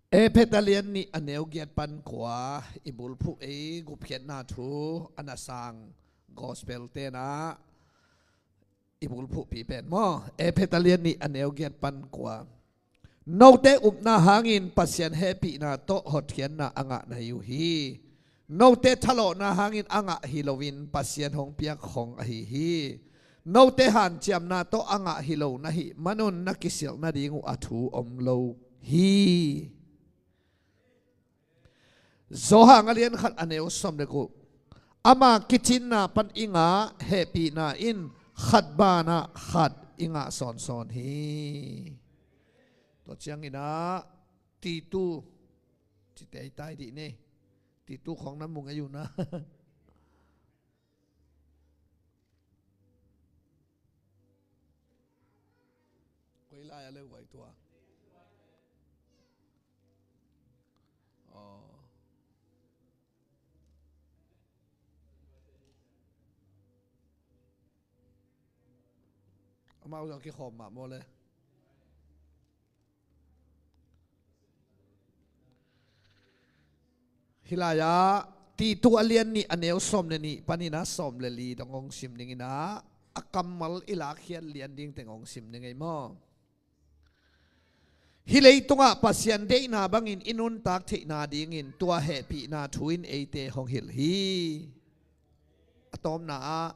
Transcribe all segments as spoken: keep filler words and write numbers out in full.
Efesa lian nih a neu giat pan kua i bulphuh ei gupkhiatna thu a na sang gospel tenah i bulphuhpi pen maw? Efesa lian nih a neu giat pan kua. Note upna hangin Pasian hehpihna tawh hotkhiatna a ngah na hi uh hi. Note thalawhna hangin a ngah hi loin Pasian hong piak khong ahi hi. Note hanciamna tawh a ngah hi lo na hih manun na kisilh nading uh a thu om lo hi. Johan a lian khat a neu sawm le guk. Ama kicinna pan i ngah hehpihna in khat banah khat i ngah sawnsawn hi. Tua cianginah Titu cite i tai dih ni. Titu khong na mung ei uh na. Koi lai a leu vai tua. Aw. Amau zong kikhawm mah maw le. Hih lai-ah Titu a lian nih a neu sawm le nih panin a sawm le li dong hong sim dingin ah a kammal i lakkhiat lian ding teng hong sim ding ei maw? Hih leitungah Pasian deihna bangin i nuntak theihna dingin tua hehpihna thu in eite hong hilh hi. A tawpna ah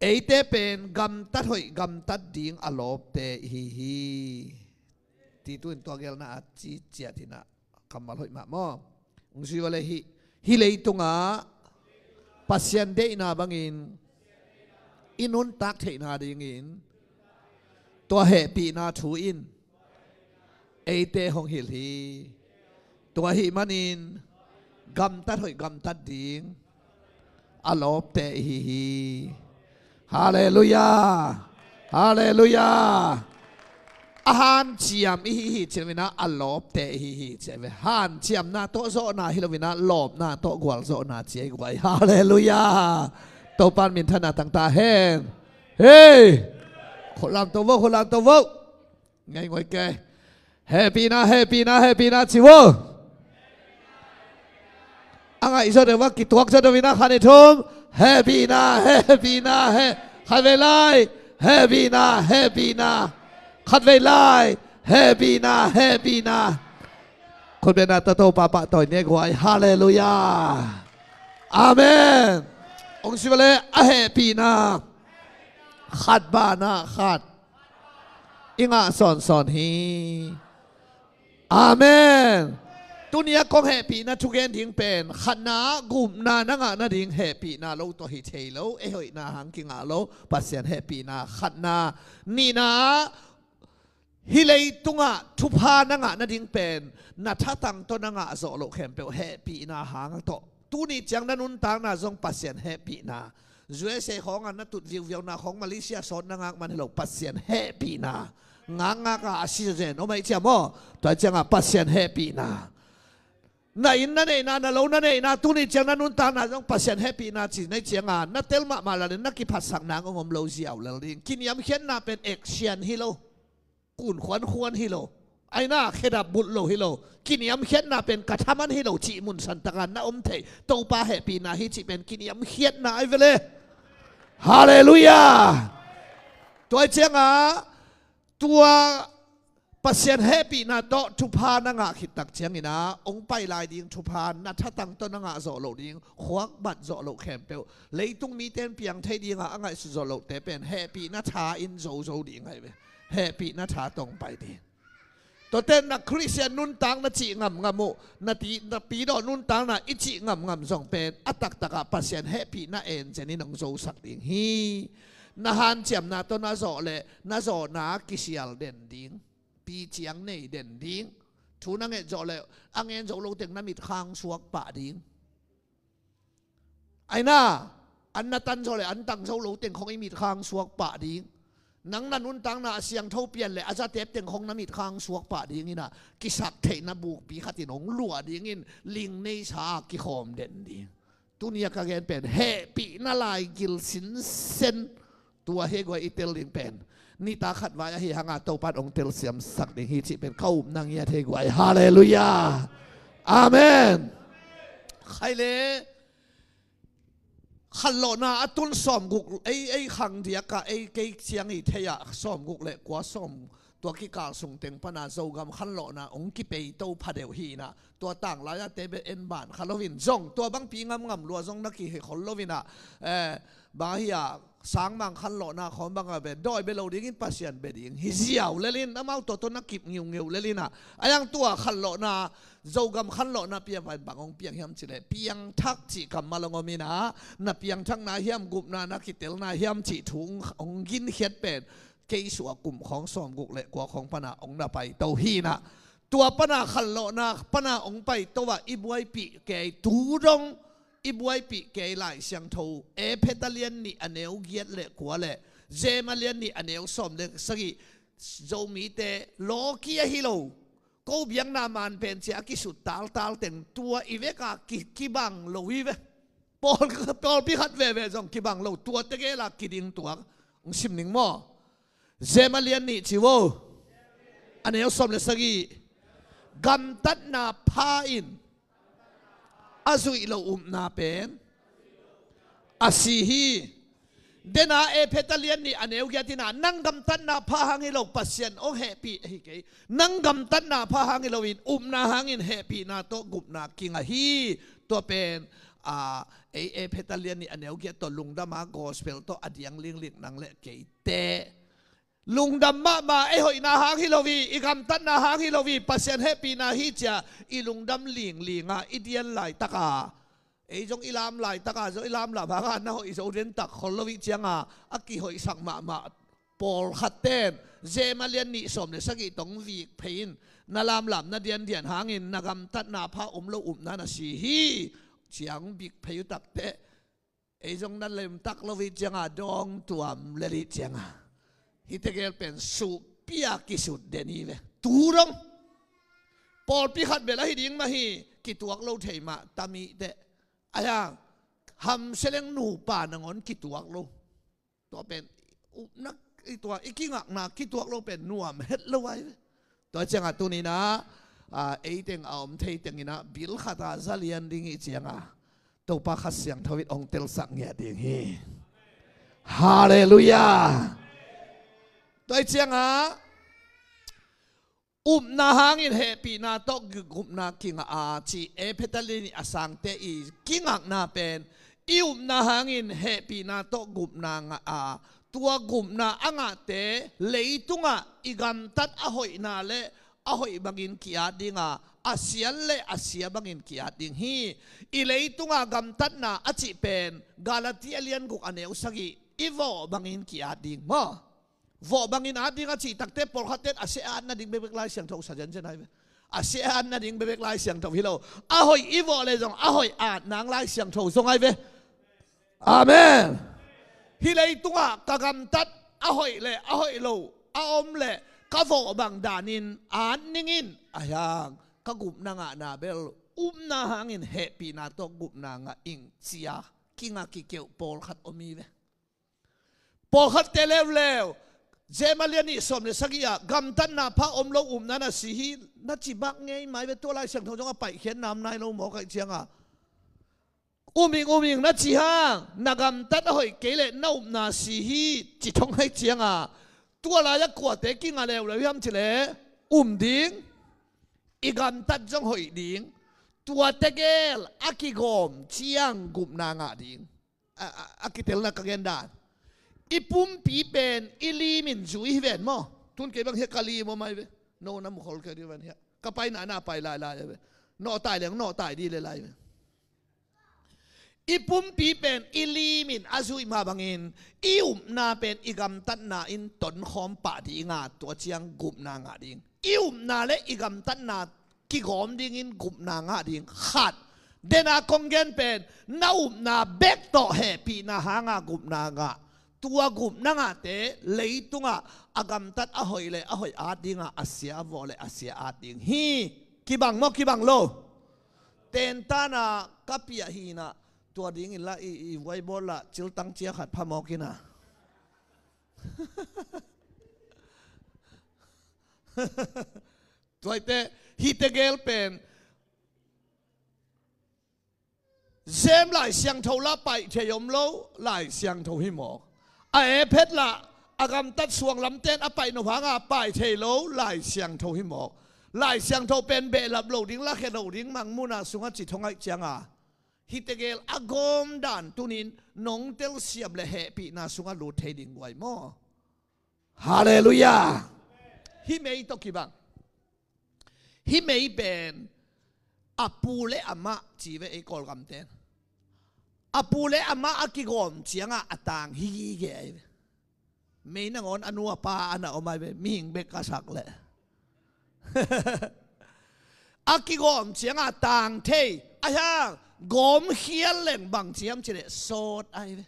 eite pen gamtat hoih gamtat ding a lawpte ihi hi. Titu in tua gelna a ci ciat hinah kammal hoih mah maw? Ung sui vale hih, hih leitungah Pasian deihna bangin i nuntak theihna dingin tua hehpihna thu in eite hong hilh hi. Tua ahih manin gamtat hoih gamtat ding a lawpte ihi hi. Halleluiah. Halleluiah. A hanciam ihi hi ci lo inah a lawpte ihi hi ci ve. Hanciamna tawh zawhna hi lo inah lawpna tawh gualzawhna ci ei guai. Halleluiah. Topan minthanna tangta hen. Hei. Khulam to vo, khulam to vo. Ngaingai ke. Hehpihna, hehpihna, hehpihna ci vo. A ngaih zawh deuh a kituak zawh deuh inah khat nih thum. Hehpihna, hehpihna, heh. Khat vei lai. Hehpihna, hehpihna. Khat vei lai. Hehpihna, hehpihna. Khut bengna tawh Topa pahtawi ni guai. Halleluiah. Amen. Ong si vale a hehpihna khat banah khat i ngah sawnsawn hi. Amen. Tuni a kong hehpihna thugen ding pen khatna gupna na ngah nading hehpihna lo tawh hi thei lo. Ei hoihna hang kingah lo. Pasian hehpihna khatna. Nihna hih leitungah thupha na ngah nading pen na thatang tawh na ngah zawh loh khempeuh hehpihna hang tawh. Tuni ciang na nuntakna zong Pasian hehpihna. U S A khawngah na tut viuviauna khawng Malaysia sawt na ngak man hi lo Pasian hehpihna ngakngak a a si zen om aih ciam aw. Tua ciangah Pasian hehpihna na inn na neihna na lo na neihna tuni ciang na nuntakna zong Pasian hehpihna ci na ih ciangah na tel mahmah lalin na kiphatsak nang ong om lo ziau lel ding. Kiniamkhiatna pen action hi lo. Kun khuankhuan hi lo. Aina khedap bulh lo hi lo. Kiniamkhiatna pen ka thaman hi lo cih mun santaka na om thei. Topa hehpihna hi cih pen kiniamkhiatna ai vele. Halleluiah. Tua ciangah tua Pasian hehpihna tawh thupha na ngah khittak cianginah ong pai lai ding thupha na thatang tawh na ngah zawh loh ding khuak bat zawh loh khempeuh leitung mite in piang thei dingah a ngaihsut zawh lohte pen hehpihna tha in zozo ding ahi ve. Hehpihna tha tong pai ding. Tuate na Khristian nuntakna cih ngamngam uh na ti na pidawh nuntakna i cih ngamngam zong pen a taktakah Pasian hehpihna en zen in hong zosak ding hi. Na hanciamna tawh na zawh leh na zawhna kisial den ding. Piciang nei den ding. Thu na nget zawh leh a ngen zo lo teng na mitkhang suak pah ding. Aina an na tan zawh leh an tang zo lo teng khong i mitkhang suak pah ding. Nang na nuntakna a siangtho pian leh a zatep teng khong na mitkhang suak pah ding inah kisak theihna bukpi khatin hong luah dingin ling neisa a kikhawm den ding. Tuni a ka gen pen hehpihna laigil sinsen. Tua hi guai i tel ding pen nitak khat vai ahi hanga Topa in hong telsiamsak ding hi cih pen ka upna ngiat hi guai. Halleluiah. Amen. Khai le khanlawhna a tun sawmguk, ei, ei khang diaka ei kei ciang i thei ah sawmguk le kua sawm, tua kikal sung teng pana Zogam khanlawhna hong kipei to phadeuh hi inah, tua tanglai-a te bek en ban kha loin zong tua bangpi ngamngam lua zong na kihe khol loin ah, eh, bang ahi ah sangmang khanlawhna khawng bang a bek dawi bek lo dingin Pasian bek ding hi ziau lelin amau tua tawh na kip ngiungeu lelin ah, a yang tua khanlawhna Zogam khanlawhna piang vai bang hong piang hiam cileh piangthak cih kammal hong om inah, na piangthakna hiam gupna na kitelna hiam cih thu hong, hong ginkhiat pen kei suah kum khawng sawmguk le kua khawng pana hong na paito hi inah, tua pana khanlawhna pana hong paito ah i buaipih kei tu dong i buaipih kei Lai Siangtho Efesa lian nih a neu giat le kua le Zema lian nih a neu sawm le sagih, Zomite lawki ahi lo, ko biakna man pen cia a kisut taltal teng tua i veka ki, kibang lo hi ve. Pawl, pawlpi khat veve zong kibang lo, tua tegela kiding tuak. Hong sim ning maw? Zema lian nih ci vo. A neu sawm le sagih. Gamtatna pha in a zuih lo upna pen a si hi. Dena Efesa lian nih a neu giat inah nang gamtatna pha hang hi lo, Pasian hong hehpih ahi kei. Nang gamtatna pha hang hi loin upna hangin hehpihna tawh gupna kingah hi. Tua pen, a, ei Efesa lian nih a neu giat tawh lungdama gospel tawh a diang lingling nang le keite lungdam mahmah, ei hoihna hang hi lo hi, i gamtatna hang hi lo hi, Pasian hehpihna hi cia i lungdam linglinga i dian laitaka, ei zong i lam laitaka zong i lamlam hanga na hoih zo dentak khol lo hi cianga a kihoihsak mahmah pawlkhat ten Zema lian nih sawm le sagih tawh vik phei in na lamlam na diandian hangin na gamtatna pha om lo upna na si hi ciang bik phei uh takteh ei zong na lemtak lo hi cianga dawng tuam lel hi cianga hite gel pen suhpia kisut den hi ve. Tu dong pawlpi khat bel ahi ding mah hi, kituak lo thei mah tamite. Ahiang hamseleng nupa nangawn kituak lo. Tua pen upna i tua i kingakna kituak lo pen nuam het lo ai ve. Tua cianga tuninah, a, eiteng a om thei tenginah bil khata zalian ding i cianga Topa Kha Siangtho in hong telsak ngiat ding hi. Halleluiah. Tua i cianga upna hangin hehpihna tawh gupna kingah a ci Efesa lian nih a sangte i kingakna pen i upna hangin hehpihna tawh gupna ngah a, tua gupna a ngahte leitungah i gamtat a hoihna le a hoih bangin ki-at dinga, a sial le a sia bangin ki-at ding hi. I leitunga gamtatna a cih pen Galati a lian guk a neu sagih i vawh bangin ki-at ding maw? Vawh bangin at ding a cih takte pawlkhatten a sia at nading bekbek Lai Siangtho sa zenzen ai ve. A sia at nading bekbek Lai Siangtho hi lo. A hoih i vawh le zong a hoih at nang Lai Siangtho zong ai ve. Amen. Hih leitungah ka gamtat a hoih le a hoih lo a om le ka vawh bang danin at ningin a hiang ka gupna ngahna bel upna hangin hehpihna tawh gupna ngah ing cia kinga kikeuh pawlkhat om hi ve. Pawlkhatte leuleu Jeremiah lian nih sawm le sagih ah gamtatna pha om lo upna na si hi na ci bak ngei mai ve. Tua Lai Siangtho zong a paihkhiat nam nai lo mawk aih cianga um ing um ing na ci hang na gamtat a hoih kei leh na upna si hi ci thong aih cianga tua lai-ah kuate kinga leuleu hiam cileh um ding, i gamtat zong hoih ding, tuate gel a kigawm ciang gupna ngah ding. A, a, a kitelna ka gen dan. I pumpi pen i limin zui hi ven maw? Tun kei bang hiah ka lim aw mai ve. No na mukhol kei dih ven hiah. Ka paina na pai lailai a ve. Nawhtai leng nawhtai dih le lai ve. I pumpi pen i limin a zuih mah bangin i upna pen i gamtatna in tonkhawm pah dinga tua ciang gupna ngah ding. I upna le i gamtatna kigawm dingin gupna ngah ding khat. Dena kong gen pen na upna bek tawh hehpihna hanga gupna ngah. Tua gupna ngahte leitungah a gamtat a hoih le a hoih at dinga a sia a vawh le a sia at ding hi. Kibang maw kibang lo? Tentana ka piah hinah tua dingin lah i, i vuaibawl lah ciltang cia khat phamawk inah. Tuaite, hihte gel pen Zem Lai Siangtho la paih thei om lo, Lai Siangtho hi mawk. A ephet la a gamtat suang lamten a paih nop hanga paih thei lo, Lai Siangtho hi mawk. Lai Siangtho pen behlap lo ding, lakhia lo ding, mangmuhna sungah ci thongaih cianga hihte gel a gawm dan tunin nong telsiam le hehpihna sungah lut thei ding guai maw? Halleluiah. Hih mei tawh kibang. Hih mei pen a pu le a mah ci ve ei Kawlgamten. A pu le a mah a kigawm cianga a tang hi gige ai ve. Mei nangawn a nu a pa a na om ai ve, mihing bek a sak leh. A kigawm cianga tang thei, a hiang gawm khial leng bang ciam cileh sawt ai ve.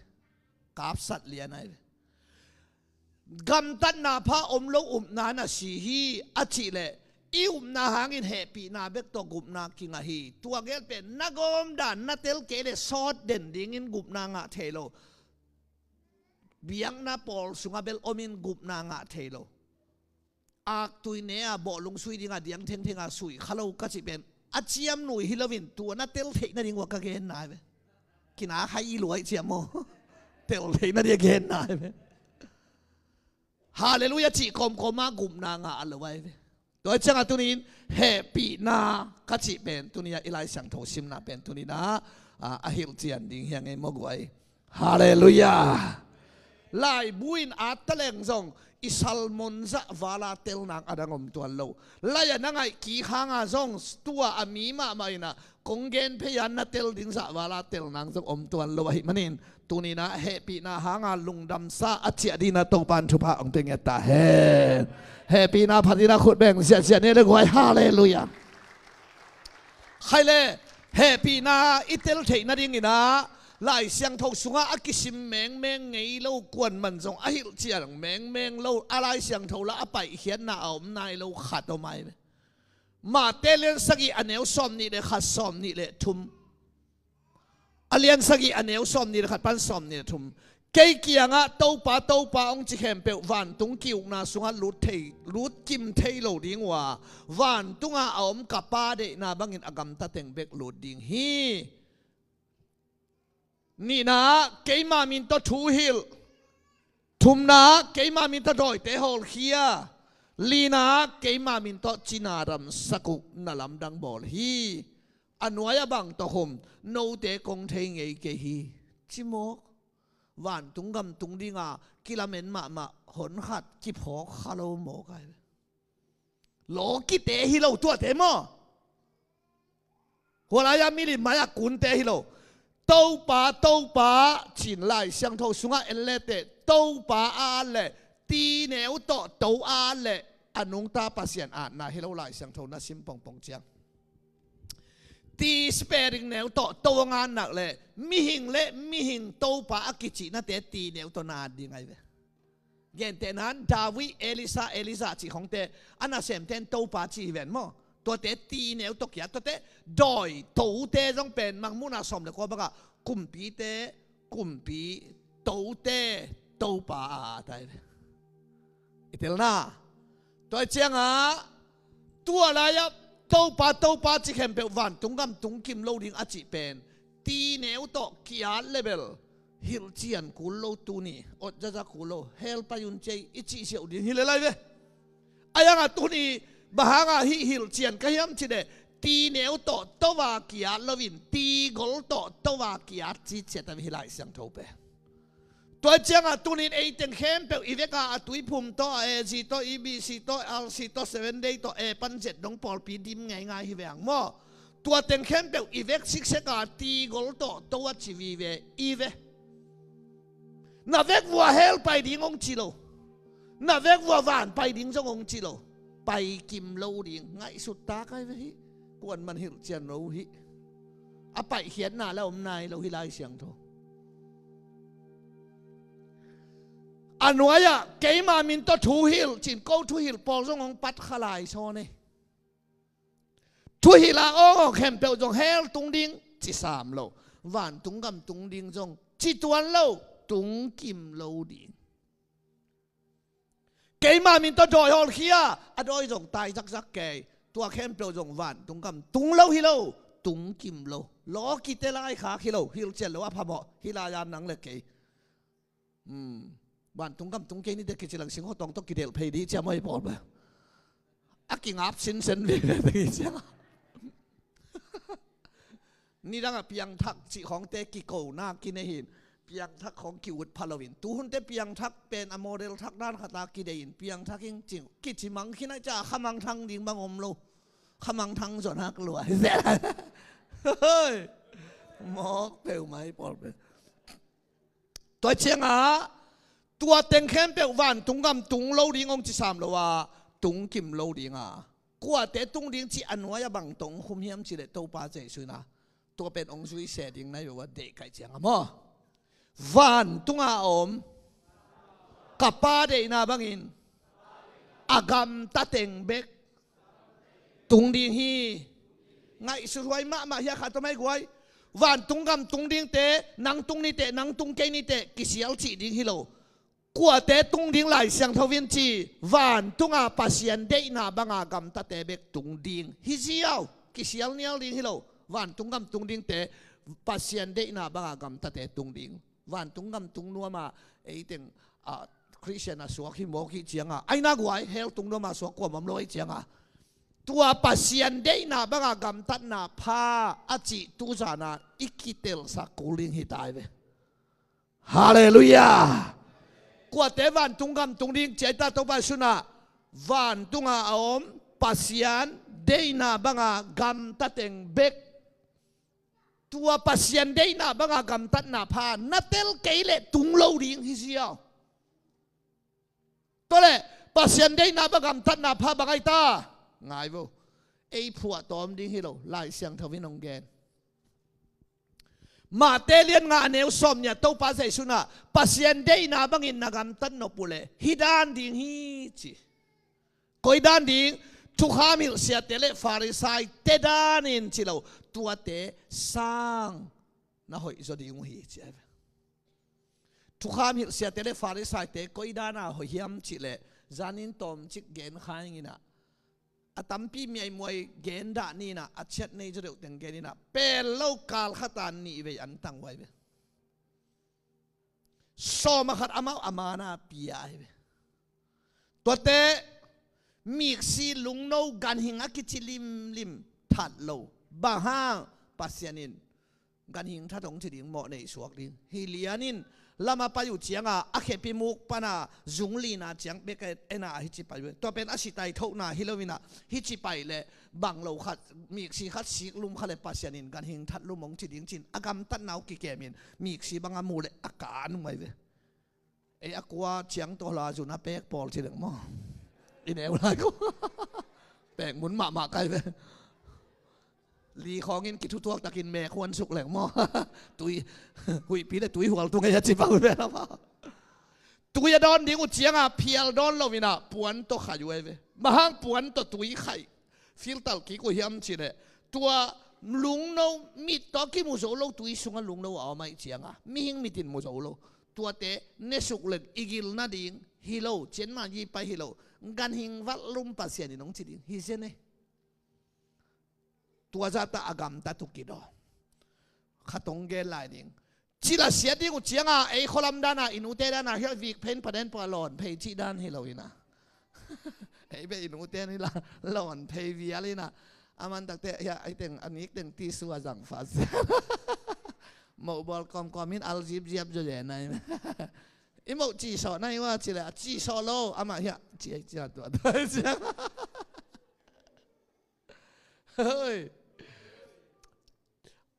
Kapsat lian ai ve. Gamtatna pha om lo upna na si hi a cih leh i upna hangin hehpihna bek tawh gupna kingah hi. Tua gel pen na gawm dan na tel kei le sawt den dingin gupna ngah thei lo. Biakna pawl sungah bel omin gupna ngah thei lo. Aktui ne-a bawhlung sui dinga diang thengthenga sui kha lo ka cih pen a ciam nui hi loin tua na tel theih nading uh a ka genna ai ve. Kina khai i luai ciam maw? Tel theih nading a genna ai ve. Halleluiah cih kawmkawma gupna ngah a lo ai ve. Tua cianga tunin hehpihna ka cih pen tunia i Lai Siangtho simna pen tunina a, a hilhcian ding hiang ei maw guai. Halleluiah. Laibu in at taleng zong i salmon zah vala telnang a dang om tuan lo. Lai-a na ngaih kik hanga zong tua a mi mahmah inah kong gen phei-a na tel ding zah vala telnang zong om tuan lo ahih manin tuninah hehpihna hanga lungdamsa a ciah dinah Topan thupha hong pia ngiat ta hen. Hehpihna phatinah khut beng ziahziah ne le guai. Halleluiah. Khai le hehpihna i tel theih nadinginah Lai Siangtho sungah a kisim mengmeng ngei lo kuan man zong a hilhcian mengmeng lo a Lai Siangtho la a paihkhiatna a om nai lo khat om ai ve. Mate lian sagih a neu sawm nih le khat sawm nih le thum. A lian sagih a neu sawm nih le khat pan sawm nih le thum. Kei kiangah Topa, Topa hong ci khempeuh vantung ki-ukna sungah lut thei, lut kim thei lo ding uh a, vantunga a om ka Pa deihna bangin a gamta teng bek lut ding hi. Nihna, keima min tawh thu hilh. Thumna, keima min tawh dawite hawlkhia. Lina, keima min tawh cina ramsak uh na lamdang bawl hi. A nuai-ah bang tawh khum, note kong thei ngei kei hi. Ci mawk. Vantung gamtung dinga kilamen mahmah hon khat kiphawk kha lo mawk ai. Lawkite hi lo tuate maw? Hua lai-a milim mai-a kunte hi lo. Topa, Topa, cin Lai Siangtho sungah en leteh Topa a at leh, ti neu tawh To a at leh, a nungta Pasian atna hi lo Lai Siangtho na sim pongpong ciang. Ti spelling neu tawh To a ngan nak leh, mihing le mihing Topa a kicihnate ti neu tawh na at ding ai ve. Gentehnan David, Elisa, Elisa cih khongte a nasemten Topa ci hi ven maw? Tuate ti neu tawh kiat, tuate dawi tote zong pen mangmuhna sawm le kua bakah kumpite, kumpi, tote, Topa a at ai ve. I telna. Tua ciangah tua lai-ah Topa, Topa ci khempeuh vantung gam tung kim lo ding a cih pen ti neu tawh kiat le bel hilhcian kul lo tuni, ot zaza kul lo, hell pai un cei i cih siauh ding hi le lai ve. A yangah tuni bang hangah hih hilhcian ka hiam cih leh ti neu tawh To a kiat loin ti gol tawh To a kiat ci ciat a hi Lai Siangtho pen. Tua ciangah tunin ei teng khempeuh i veka a tuiphum tawh, a A G tawh, E B C tawh, R C tawh, Seven Day tawh, e pan zet dong pawlpi dim ngeingai hi ve ang maw? Tua teng khempeuh i vek sikseka ti gol tawh To a ci vive i ve. Na vek vua hell pai ding hong ci lo. Na vek vua van pai ding zong hong ci lo. Pai kim lo ding ngaihsut ta kai ve hi. Kuan man hilhcian lo hi. A paihkhiatna la om nai lo hi Lai Siangtho. A nuai-ah keima min tawh thu hilh cin ko thu hilh pawl zong hong pat kha lai sawn e. Thu hilh a awng awng khempeuh zong hell tung ding ci sam lo. Vantung gam tung ding zong ci tuan lo, tung kim lo ding. Keima min tawh dawi hawlkhia, a dawi zong tai zakzak kei. Tua khempeuh zong vantung gam tung lo hi lo, tung kim lo. Law kite lai khak hi lo, hilhcian lo a phamawh, hih lai-a nang le kei. Hmm. Vantung gam tung kei ni te kici lang sing hotawng tawh kidelh phei dih ciam aw hi pawl ba. A kingap sinsen veve ding hi ciang. Nidang a piangthak cih khawngte kikona kinei hin, piangthak khawng ki-ut pha loin, tuhunte piangthak pen a model thak dan khata kidei in, piangthak in cing, kici mang khin a, ca khamangthang ding bang om lo. Khamangthang zon hak lua. Hoi. Mawk peuhmah hi pawl pen. Tua ciangah, tua teng khempeuh vantung gam tung lo ding hong ci sam lo a, tung kim lo ding a, kuate tung ding cih a nuai-ah bang tawh hong khum hiam cih leh Topa Jesuh in a, tua pen hong zui se ding na hi uh a, deih kaih ciangah maw. Vantung a om ka Pa deihna bangin a gamta teng bek tung ding hi. Ngaihsut huai mahmah hi a, khat tawh mai guai. Vantung gam tung dingte, nang tung ni teh, nang tung kei ni teh, kisial cih ding hi lo. Kuate tung ding Lai Siangtho in ci, vantung a Pasian deihna banga gamtate bek tung ding hi ziau. Kisial nial ding hi lo. Vantung gam tung dingte, Pasian deihna banga gamtate tung ding. Vantung gam tung nuam a, ei teng, a, Khristian a suak hi mawk hi ciangah, ai na guai, hell tung nuam a suak kuamah om lo hi ciangah, tua Pasian deihna banga gamtatna pha a cih tu zan a i kitelsak kul ding hi ta hi ve. Halleluiah. Kuate vantung gam tung ding ci a i ta Topa Jesuh in a, vantung a a om Pasian deihna banga gamta teng bek. Tua Pasian deihna banga gamtatna pha na tel kei leh tung lo ding hi ziau. Tua leh Pasian deihna banga gamtatna pha bang a i ta? Ngai vo. Ei phuahtawm ding hi lo, Lai Siangtho in hong gen. Mate lian nga a neu sawm nih ah Topa Jesuh in a, Pasian deihna bangin na gamtat nop uh leh hih dan ding hi ci. Koi dan ding? Thukham hilhsiate le Farisaite danin ci lo, tuate sang na hoih zaw ding uh hi ci a hi ve. Thukham hilhsiate le Farisaite koi dana hoih hiam cih leh, zanin tawmcik gen kha ing in a, a tampi miaimuai gen dah ni in a, a ciat nei zaw deuh teng gen in a, pel lo kal khat a nih vei an tang uh a hi ve. Sawm a khat amau a man a pia a hi ve. Tuate miksi lungno ganhing a kici limlim that lo. Bang hang? Pasian in ganhing that hong ci ding, mawh nei suak ding. Hi lian in lam a pai uh ciangah a khepi muk pana zung lina ciang bek en a hi ci pai uh. Tua pen a sitai thohna hi lo in a, hi ci pai leh bang lo khat, miksi khat sik lum kha leh Pasian in ganhing that lum hong ci ding ci in, a gamtatna uh kikem in miksi bang a mu leh a kan uh mai ve. Ei a kua ciang tawh la zun a pek pawl ci leng maw. I neu lai ko. Pek mun mahmah kai ve. Li khawngin kithutuak takin mek huan suk leng maw. Tui, huihpi le tui hual tung ei a ci pah uh ve la maw. Tui a dawn ding uh ciangah phial dawn lo in a puan tawh khai uh ei ve. Bang hang puan tawh tui khai, filter kik uh hiam cih leh, tua lungno, mit tawh kimu zo lo tui sungah lungno a om ahih ciangah, mihing mit in mu zo lo. Tuate ne suk leng i gil nading hi lo, cianma yi pai hi lo, ganhing valh lum Pasian in hong ci ding hi zen e. Tua zahta a gamtat uh kidawm. Khat hong gen lai ding. Cil a siat ding uh ciangah, ei khualam dana, i nute dana, hiah vik phei in paden pua lawn phei cih dan hi lo in a. Ei beh i nute ni la, lawn phei vial in a. A man takte, hiah, ei teng, a nik teng tisu a zang fat. Mohbawl kawmkawm in al zipziap zaw zen a. I moh cisawh na hi ua cih leh, a cisawh lo, amah hiah, ci, ci, tua, tua, ci. Hoi.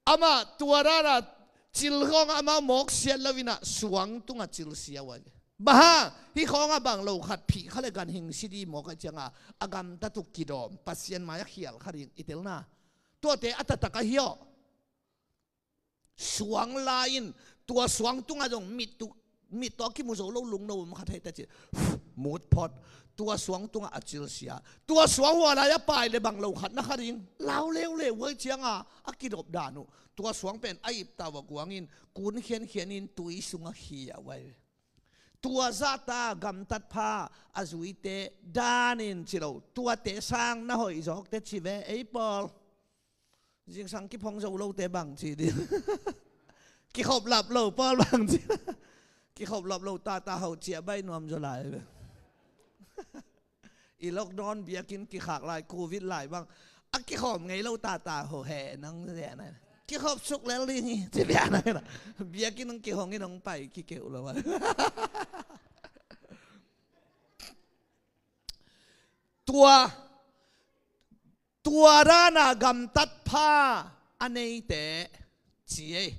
Amah tua dana cil khawng amah mawk siat lo in a suang tungah cil sia uh a hi. Bang hang? Hih khawngah bang lo khat phih kha leh ganhing si ding mawk ahih ciangah a gamtat uh kidawm, Pasian mai-ah khial kha ding i telna. Tuate a taktak ahi aw. Suang la in, tua suang tungah zong mit tu, mit tawh kimu zo lo lungno om khat hei ta cih. Mut phot. Tua suang tungah a cil sia. Tua suang hua lai a pai leh bang lo khat na kha ding. Lau leuleu uh ahih ciangah a kidop dan uh. Tua suang pen a iptau a guangin kun khiankhian in tui sungah khia uh a hi. Tua zahta gamtat pha a zuite danin ci lo, tuate sang na hoih zawkte ci ve, ei pawl. Zingsang kiphong zo lote bang ci ding? Kikhop lap lo pawl bang ci? Kikhop lap lo tata ho ciah baih nuam zaw lai ve. I lockdown biakinn kikhak lai, covid lai bang a kikhawm ngei lo tata ho he nang zia na. Kikhop suk lel ding hi ci bia na. Biakinn hong kihong in hong pai kikeuh lo a. Tua, tua dana gamtat pha a neite ci ei.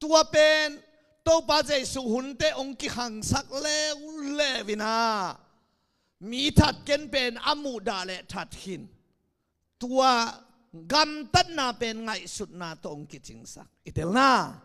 Tua pen Topa Jesu hunte hong kikhangsak leuleu inah mi that ken pen a muhdah le that khin. Tua gamtatna pen ngaihsutna tawh hong kicingsak i telna.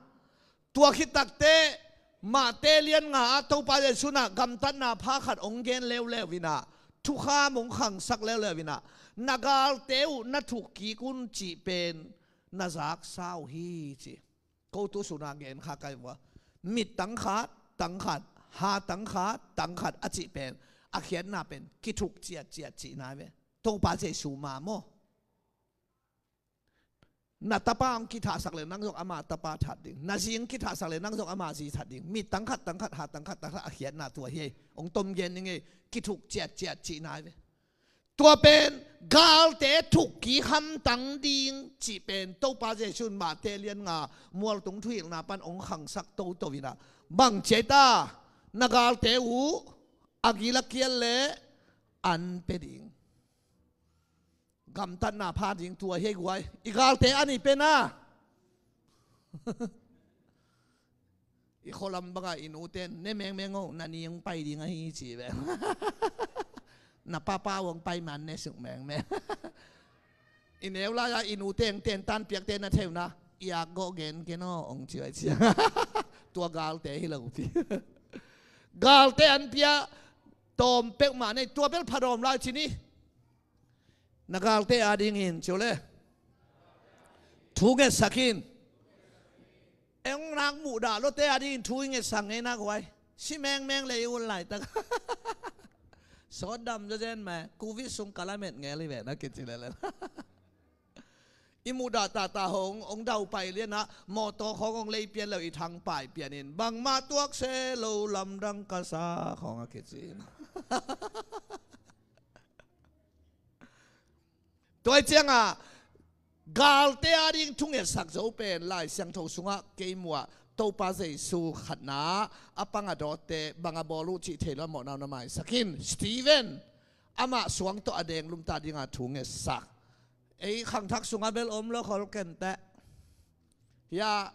Tua khit takteh Mate lian nga ah Topa Jesu in ah gamtatna pha khat hong gen leuleu inah, thukham hong khangsak leuleu inah, na galte uh na thuk kik un cih pen na zaksa uh hi ci. Ko tu suna gen kha kai vua. Mit tang khat, tang khat, ha tang khat, tang khat a cih pen, a khiatna pen kithuk ciatciat cihna ve. Topa Jesu ma maw? Na tapa hong kithahsak le nang zong ama tapa that ding. Na zi hong kithahsak le nang zong ama zi that ding. Mit tang khat, tang khat, ha tang khat, tang khat a khiatna tua hi ei. Hong tom gen ning ei. Kithuk ciatciat cihna hi ve. Tua pen galte thuk kik hamtang ding cih pen Topa Jesu in Mate lian nga mualtung thuhilhna pan hong khangsak toto inah, bang ci ei ta? Na galte uh a gil a kial le an pe ding. Gamtatna pha ding tua hi ei guai. I galte an i pe na. I khualam bangah i nute in, ne mengmeng o, na ni hong pai ding ahi ci ve. Na papa hong pai man ne suk mengmeng. I neu lai-ah i nute hong tentan piakte na thei uh na, i ak gawh gen ken aw hong ci vai cia. Tua galte hi lo pi. Galte an pia tawm peuhmah nei, tua bel phadawm lai ci ni. Na galte adingin ci uh le, thu ngetsak in. Eng nak muhdah lote adingin thu i ngetsak ngei nak huai. Si mengmeng le i un laitak. Sawt dam zazen mah, covid sung kalamet ngel i ve na kici lele. I muhdah tahta hong, hong dau pai lianah mawtaw khawng hong lei pian lo i thang pai pianin bangmah tuak se lo lamdang ka sa khawng a kici in. Tua hi ciangah galte ading thungetsak zo pen Lai Siangtho sungah kei muah Topa Jesu khatna a pang a dawtte bang a bawl uh cih thei lo a mawhnau na maisak in. Stephen, amah suang tawh a deng lumta dinga thungetsak. Ei khangthak sungah bel om lo khol kenteh. Hiah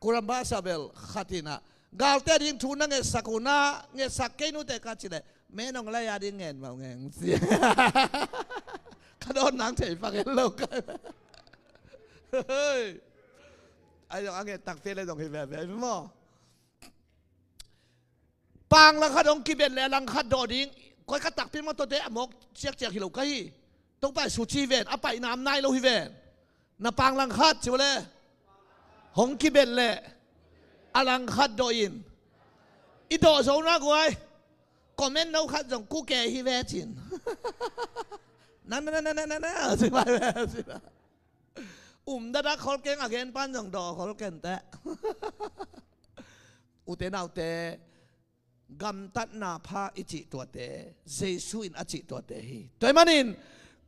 Kurambasa bel khat inah galte ading thu na ngetsak uh na, ngetsak kei nute ka cih leh, me nong lai ading ngen mau ngeng ci. Ka dawn nang thei pang en lo ka. Hei. Ai dong a nget takte le dong hi veve maw? Pang langkhat hong kibet le a langkhat dawh ding. Koi ka takpi mawtawte a mawk ciakciak hi lo ka hi. Topa Jesu ci hi ven, a paihna am nai lo hi ven. Na pang langkhat ci uh le, hong kibet le a langkhat dawh in. I dawh zo na guai. Comment no khat zong kuke hi ve cin. Na na na na na na na ci vai ve cin. Um dadak khol keng a gen pan zong dawh khol kenteh. Ute naute, gamtatna pha i cih tuate Jesu in a cih tuate hi. Tua ahih manin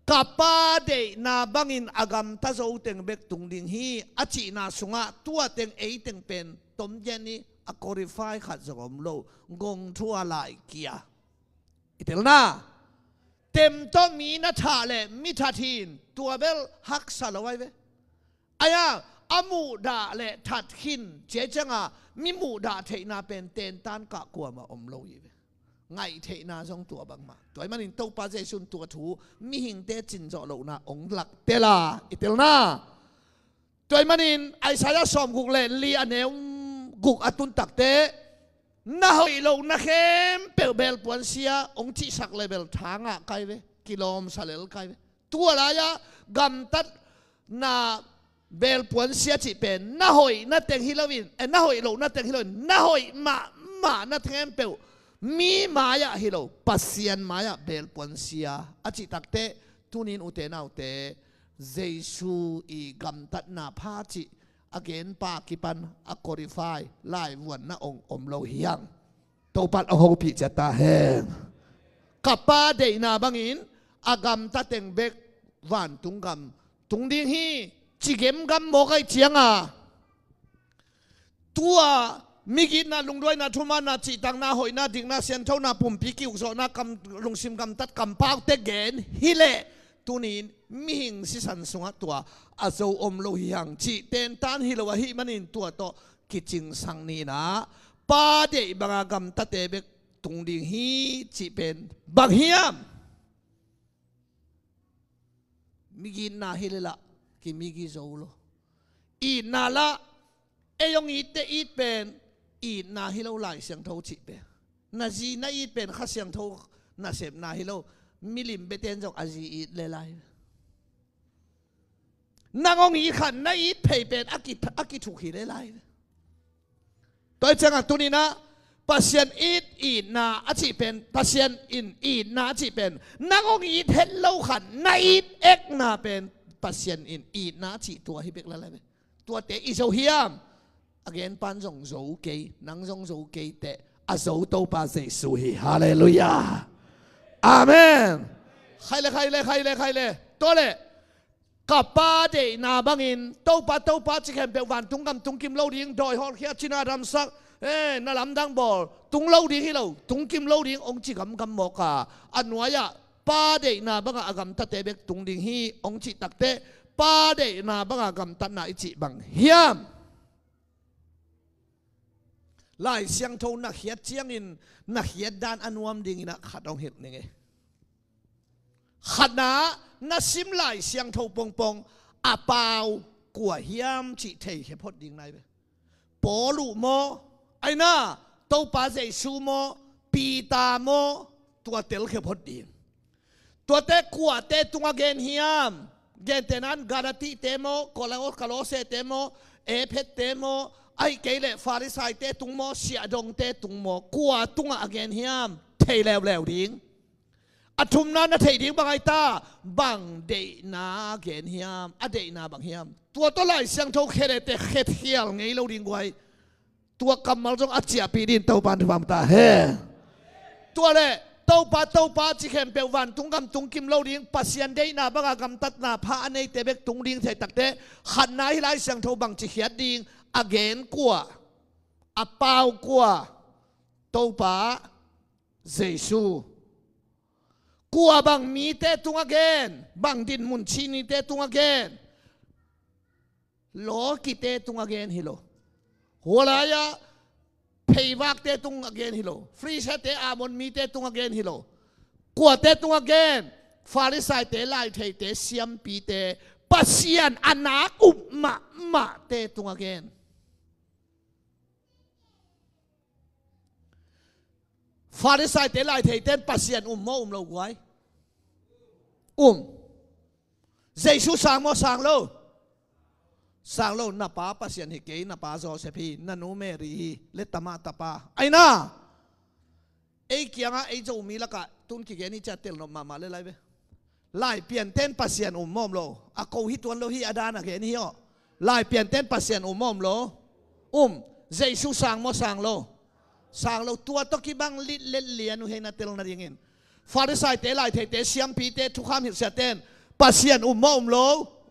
ka Pa deihna bangin a gamta zo teng bek tung ding hi a cihna sungah tua teng ei teng pen tom gen i a qualify khat zong om lo, gong thu a lai kia. I telna tem tawh mi na thah le mi that hin tua bel haksa lo ai ve. Aia, a muhdah le that khin ci ciangah mi muhdah theihna pen tentan kah kuamah om lo hi ve. Ngaih theihna zong tua bangmah. Tua ahih manin Topa Jesu in tua thu mihingte cin zawh lohna hong lak tela i telna. Tua ahih manin Isaiah sawmguk le li a neu guk a tun takte, na hoih lohna khempeuh belpuan sia hong cihsak le bel tha ngah kai ve, kilawmsa lel kai ve. Tua lai-ah gamtatna belpuan sia cih pen na hoihna teng hi loin, eh, na hoih lohna teng hi loin, na hoih mah mahmah na khempeuh mi mai-ah hi lo, Pasian mai-ah belpuan sia a cih takteh, tunin ute naute, Jesu i gamtatna pha cih a genpa kipan a qualify laivuanna ong om lo hi hang. Topan a hopih ciat ta hen. Ka Pa deihna bangin a gamta teng bek vantung gam tung ding hi, ci gemgam mawk ahih cianga, tua migitna, lungduaina, thumanna, cihtakna, hoihna, dikna, sianthona, pumpi kiukzawhna, kam, lungsim gamtat kampaute gen hileh, tunin mihing sisan sungah tua a zo om lo hi hang cih tentan hi lo ahih manin tua tawh kicingsang ni in ah, Pa deih banga gamtate bek tung ding hi cih pen bang hiam? Migitna hi leh lah kimigi zo lo. Itna lah, ei hong itte it pen itna hi lo, Lai Siangtho cih pen. Na zi na it pen Kha Siangtho nasepna hi lo. Milim biate in zong a zi it le lai. Nang hong it khat na it phei pen a ki, a kithuk hi le lai. Tua hi ciangah tuninah Pasian it itna a cih pen, Pasian in itna a cih pen, nang hong it het lo khat na it ekna pen Pasian in itna a cih tua hi bek lalai ve. Tuate i zo hiam? A genpan zong zo kei, nang zong zo kei teh, a zo Topa Jesu hi. Halleluiah. Amen. Khai le, khai le, khai le, khai le. Tua le, ka Pa deihna bangin, Topa, Topa ci khempeuh vantung gam tung kim lo ding, dawi hawlkhia, cina damsak, eh, na lamdang bawl tung lo ding hi lo, tung kim lo ding hong ci gamgam mawk a, a nuai-ah Pa deihna banga a gamtate bek tung ding hi hong cih takteh, Pa deihna banga gamtatna i cih bang hiam? Lai Siangtho na khiat ciangin na khiat dan a nuam dinginah khat hong hilh ning ei. Khatna, na sim Lai Siangtho pongpong a pau kua hiam cih theikhia phot ding nai ve. Paul uh maw, aina, Topa Jesu maw, Peter maw, tua telkhia phot ding. Tuate kuate tungah gen hiam? Gentehnan Galatite maw, Kolo-, Kolosete maw, Ephete maw, ahih kei leh Farisaite tung maw, siahdongte tung maw, kua tungah a gen hiam? Thei leuleu ding. A thumna na theih ding bang ahi ta, bang deihna gen hiam? A deihna bang hiam? Tua tawh Lai Siangtho khelete khetkhial ngei lo ding guai. Tua kammal zong a ciahpih dingin Topa in thupha ta hen. Tua le, Topa, Topa ci khempeuh vantung gam tung kim lo ding, Pasian deihna banga gamtatna pha a neite bek tung ding thei takteh, khatna hi Lai Siangtho bang ci khiat ding, a gen kua, a pau kua? Topa Jesu. Kua bang mite tungah gen? Bang dinmun cihnite tungah gen? Lawkite tungah gen hi lo. Hua lai-ah pheivakte tungah gen hi lo. Farisaite, Amon mite tungah gen hi lo. Kuate tungah gen? Farisaite, laitheite, siampite, Pasian a nak up mahmahte tungah gen. Farisaite, laitheite in Pasian um maw um lo guai? Um. Jesu sang maw sang lo? Sang lo. Na pa Pasian hi kei, na pa Joseph hi, na nu Mary hi, le tama tapa. Aina, ei kiangah, ei Zomi lakah tun kigen hi ciah telnop mahmah le lai ve. Laipianten Pasian um maw um lo? A ko hi tuan lo hi, a dan a gen hi aw. Laipianten Pasian um maw um lo? Um. Jesu sang maw sang lo? Sang lo. Tua tawh kibang litlet lian uh hi na tel nadingin. Farisaite, laitheite, siampite, thukham hilhsiaten Pasian um maw um lo?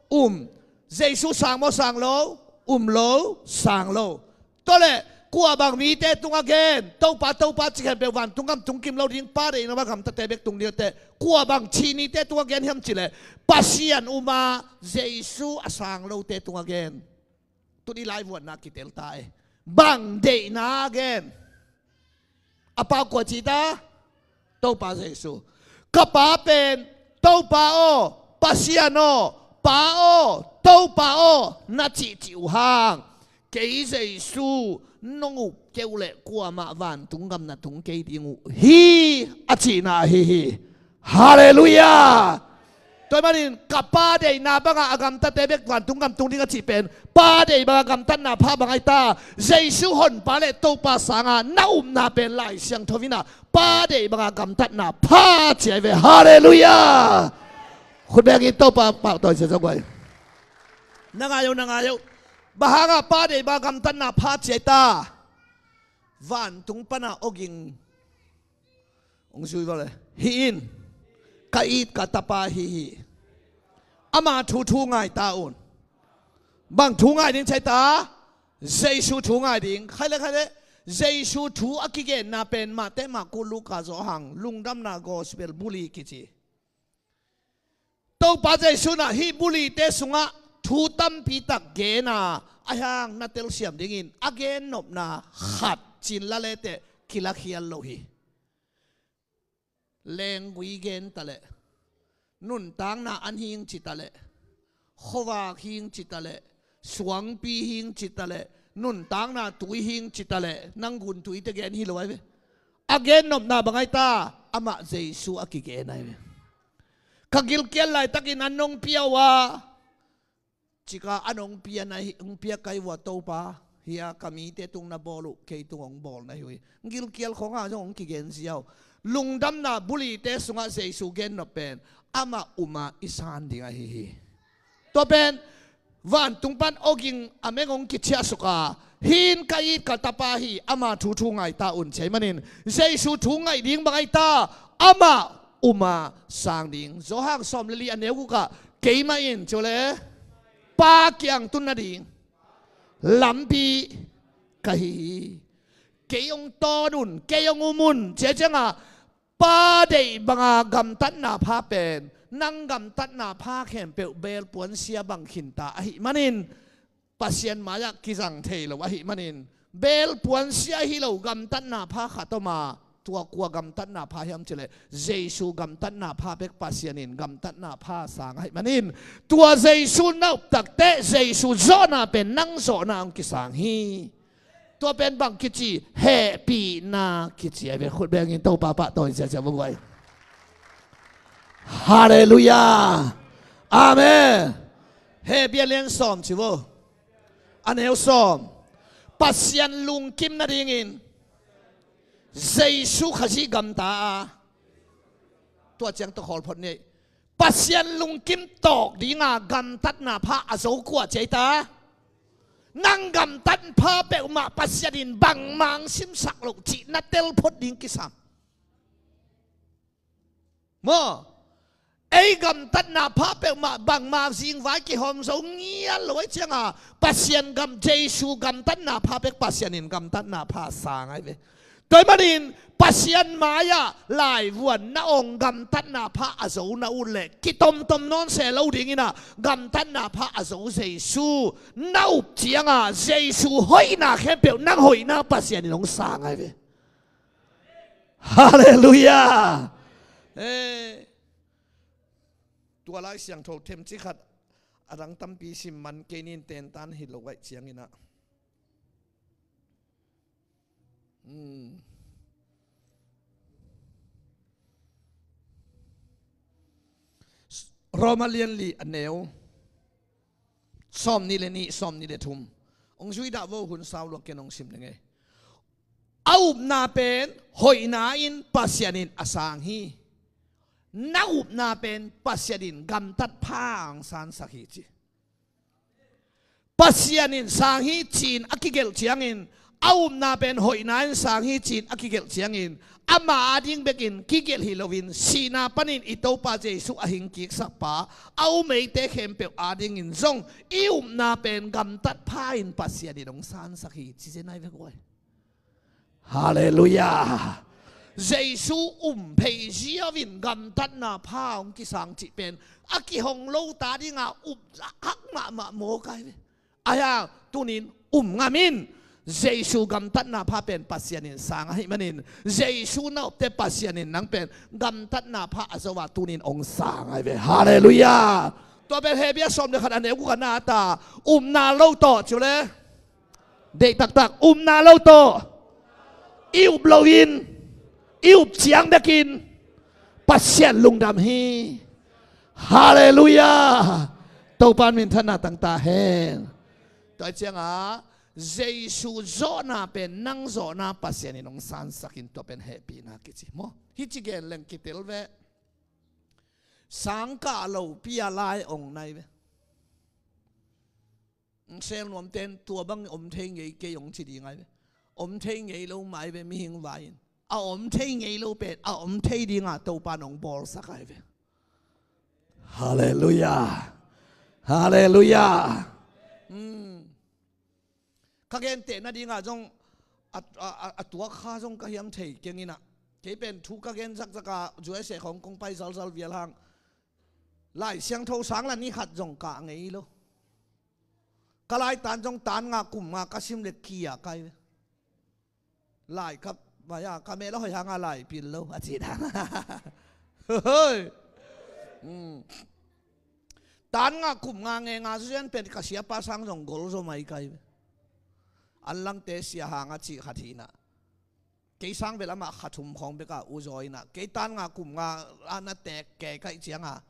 Um. Jesu sang maw sang lo? Um lo. Sang lo. Tua le, kua bang mite tungah gen? Topa, Topa ci khempeuh vantung gam tung kim lo ding, Pa deihna banga gamtate bek tung ding teh, kua bang cihnite tungah gen hiam cih leh, Pasian um a Jesu a sang lote tungah gen. Tuni laivuanna kitel ta e. Bang deihna gen? A pau kua ci ta? Topa Jesu. Ka Pa pen, Topa aw, Pasian aw, Pa aw, Topa aw, na cihcih uh hang, kei Jesu nong up kei uh leh kuamah vantung gam na tung kei ding uh hi, a cihna ahi hi. Halleluiah. Tua ahih manin ka Pa deihna banga a gamtate bek vantung gam tung ding a cih pen, Pa deih banga gamtatna pha bang ahi ta. Jesu Honpa le Topa sanga na upna pen Lai Siangtho in a Pa deih banga gamtatna pha ci ahi ve. Halleluiah. Khut bengin Topa pahtawi sia zong guai. Na ngai uh, na ngai uh. Bang hanga Pa deih banga gamtatna pha ci ahi ta? Vantung pana awging hong zui vua le, hih in ka it ka Tapa ahi hi. Ama thu thu ngai ta un. Bang thu ngai ding ci ahi ta? Jesu thu ngai ding. Khai le, khai le. Jesu thu a kigenna pen Mate, Marku, Luka, Johan, Lungdamna Gospel buli kici. Topa Jesu in a hih bulite sungah thu tampi tak gen a, ahi hang na telsiam dingin a gennopna khat ci-in la le teh kilakhial lo hi. Lenggui gen ta leh, nuntakna an hing ci ta leh, khuavak hing ci ta leh, suangpi hing ci ta leh, nuntakna tui hing ci ta leh, nang gun tuite gen hi lo ahi ve. A gennopna bang ahi ta? Amah Jesu a kigen ahi ve. Ka gilkial laitakin an nong pia uh a, cika an hong pia na hi, hong pia ka hi uh a Topa, hia ka mite tung na bawl uh, kei tung hong bawl na hi uh hi. Gilkial khong a zong hong kigen ziau. Lungdamna bulite sungah Jesu gennop pen amah uma i san ding ahi hi. Tua pen vantung pan awging a meng hong kiciahsuk a, hih in ka it ka Tapa hi, ama thu thu ngai ta un ci ahih manin Jesu thu ngaih ding bang ahi ta? Amah uma sang ding. Johan sawm le li a neu gukah, keimah in ci uh le Pa kiang tun nading lampi ka hi hi. Kei hong tawn un, kei hong um un ci a ciangah Pa deih banga gamtatna pha pen nang gamtatna pha khempeuh belpuan sia bang khinta ahih manin, Pasian mai-ah kizang thei lo ahih manin, belpuan sia hi lo gamtatna pha khat om a, tua kua gamtatna pha hiam ci leh Jesu gamtatna pha bek Pasian in gamtatna pha sang ahih manin, tua Jesu na up takteh Jesu zawhna pen nang zawhna hong kisang hi. Tua pen bang kici? Hehpihna kici ahi ve. Khut bengin Topa pahtawi ziazia vua guai. Halleluiah. Amen. Hebru a lian sawm ci vua, a neu sawm. Pasian lungkim nadingin Jesu Khazih gamta a, tua ciang tawh khawl phot ni. Pasian lungkim tawk dinga gamtatna pha a zo kua ci ahi ta? Nang gamtat pha peuhmah Pasian in bangmah hong simsak loh cih na tel phot ding kisam. Maw? Ei gamtatna pha peuhmah bangmah zingvai kihawm zo ngial lo ahih cianga, Pasian gam, Jesu gamtatna pha bek Pasian in gamtatna pha sang ahi ve. Tua ahih manin Pasian mai-ah laivuan na ong gamtatna pha a zo na ut leh kitomtom nawn se lo dingin ah, gamtatna pha a zo Jesu na up cianga Jesu hoihna khempeuh nang hoihna Pasian in hong sang ahi ve. Halleluiah. Eh, tua Lai Siangtho themcik khat, a dang tampi sim man kei ning, tentan hi lo ahih ciangin ah. Hmm. Roma lian li a neu sawm nih le nih, sawm nih le thum. Hong zui dah vo, hun sau lua ken hong sim ding e. A upna pen hoihna in Pasian in a sang hi. Na upna pen Pasian in gamtat pha hong sansak hi ci. Pasian in sang hi ci-in a kigelh ciangin, a upna pen hoihna in sang hi ci-in a kigelh ciangin, ama ading bekin kigelh hi loin, sihna panin i Topa Jesu a hing kiksak pa, a um eite khempeuh adingin zong i upna pen gamtat pha in Pasian in hong sansak hi ci zen ahi ve guai. Halleluiah. Jesu um phei ziau in gamtatna pha hong kisang cih pen a kihong lo ta dinga up hak mahmah mawk ahi ve. Ahi hang tunin um ngam in. Jesu gamtatna pha pen Pasian in sang ahih manin, Jesu na upte Pasian in nang pen gamtatna pha a zo a tunin hong sang ahi ve. Halleluiah. Tua pen Hebru sawm le khat a neu guk a na ta, upna lo tawh ci uh le. Deih taktak, upna lo tawh. I up loin, i up ciang bekin Pasian lungdam hi. Halleluiah. Topa minthanna tangta hen. Tua ciangah Jesu zawhna pen nang zawhna Pasian in hong sansakin tua pen hehpihna kici maw? Hih ci gen leng kitel ve. Sangkah lopi a lai ong nai ve. Sel nuamten tua bang om thei ngei kei hong ci ding ai ve. Om thei ngei lo mai ve mihing vai in. A om thei ngei lo pen a om thei dinga Topa nong bawlsak ai ve. Halleluiah. Halleluiah. Ka genteh nadingah zong a, a, a, a tuak kha zong ka hiam thei keng inah. Kei pen thu ka gen zakzaka U S A khawng kong pai zalzal vial hang Lai Siangtho sang la ni khat zong kah ngei lo. Ka laitan zong tan nga kum nga ka sim le kia kai ve. Lai ka maya ka meh la hoi hanga lai pil lo a ci dan. Tan nga kum nga nge nga zuzian pen ka siapa sang zong gol zo mai kai ve. An langte sia hanga cih khat hinah. Kei sang vel amah kha thum khawng beka uzaw inah kei tan nga kum nga a na tek kei kaih cianga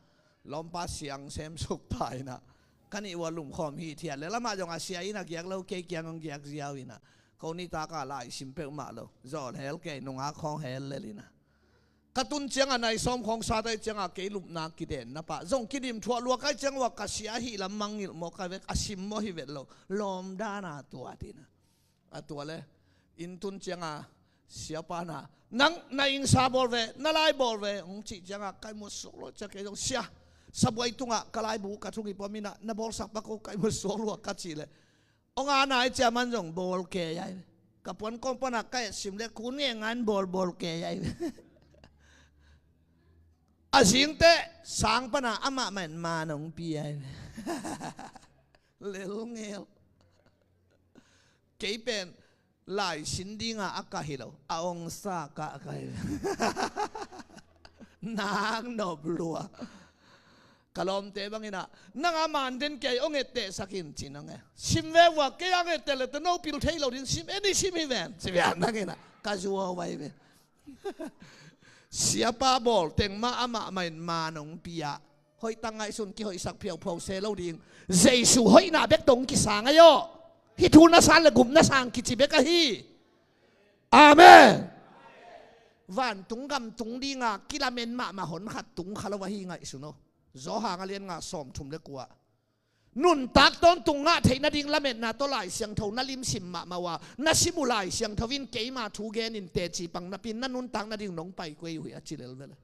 lawmpa siang sem suk ta inah ka nih ua lumkhawm hi thiat le lamah zong a sia inah giak lo kei kiang hong giak ziau inah ko nitaka lai sim peuhmah lo zawl hel kei nungak khawng hel lel inah ka tun cianga nai sawm khawng sa tai cianga kei lupna kidenna pah zong kidim thuah lua kai ciang ua ka sia hih lam mangngilh maw ka vek a sim maw hi vet lo lawm dana tuat inah. A tua le inn tun cianga siapa na nang na innsa bawl ve na lai bawl ve hong cih cianga kai muat suak lua ciang kei zong sia sabuai tungah ka laibu ka thung hi pua minah na bawlsak pa ko kai muat suak lua ka cih le hong a nai cia man zong bawl kei ai ve. Ka puan kawm pana ka et sim le kun nge ngan bawl bawl kei ai ve. A zingteh sang pana amah man man hong pi ai ve. Lel ngel. Kei pen lai sin dinga a ka hi lo a ongsa ka a ka hi. Nang nop lua. Ka lawmte banginah nanga man den kei ong ettehsakin ci nang e sim ve vua kei ang etteh le te no pil thei lo din sim eni sim hi ven ci ve nanginah ka zuau vai ve. Siapa bawl teng mah amah mah in man hong pia. Hoih tang ngaihsun kihoihsak phiauphau se lo ding. Jesu hoihna bek dong kisang ahi aw. Hih thu na san le gupna sang kici bek ahi. Amen. Vantung gamtung dinga kilamen mahmah hon khat tung kha lo ahi ngaihsun aw. Zawhang a lian nga sawm thum le kua. Nuntak tawntung ngah theih nading lametna tawh Lai Siangtho na limsim mahmah uh a na sim uh Lai Siangtho in keima thu genin teci pang napin na nuntak nading nong pai kuei uh hi a ci lel vele.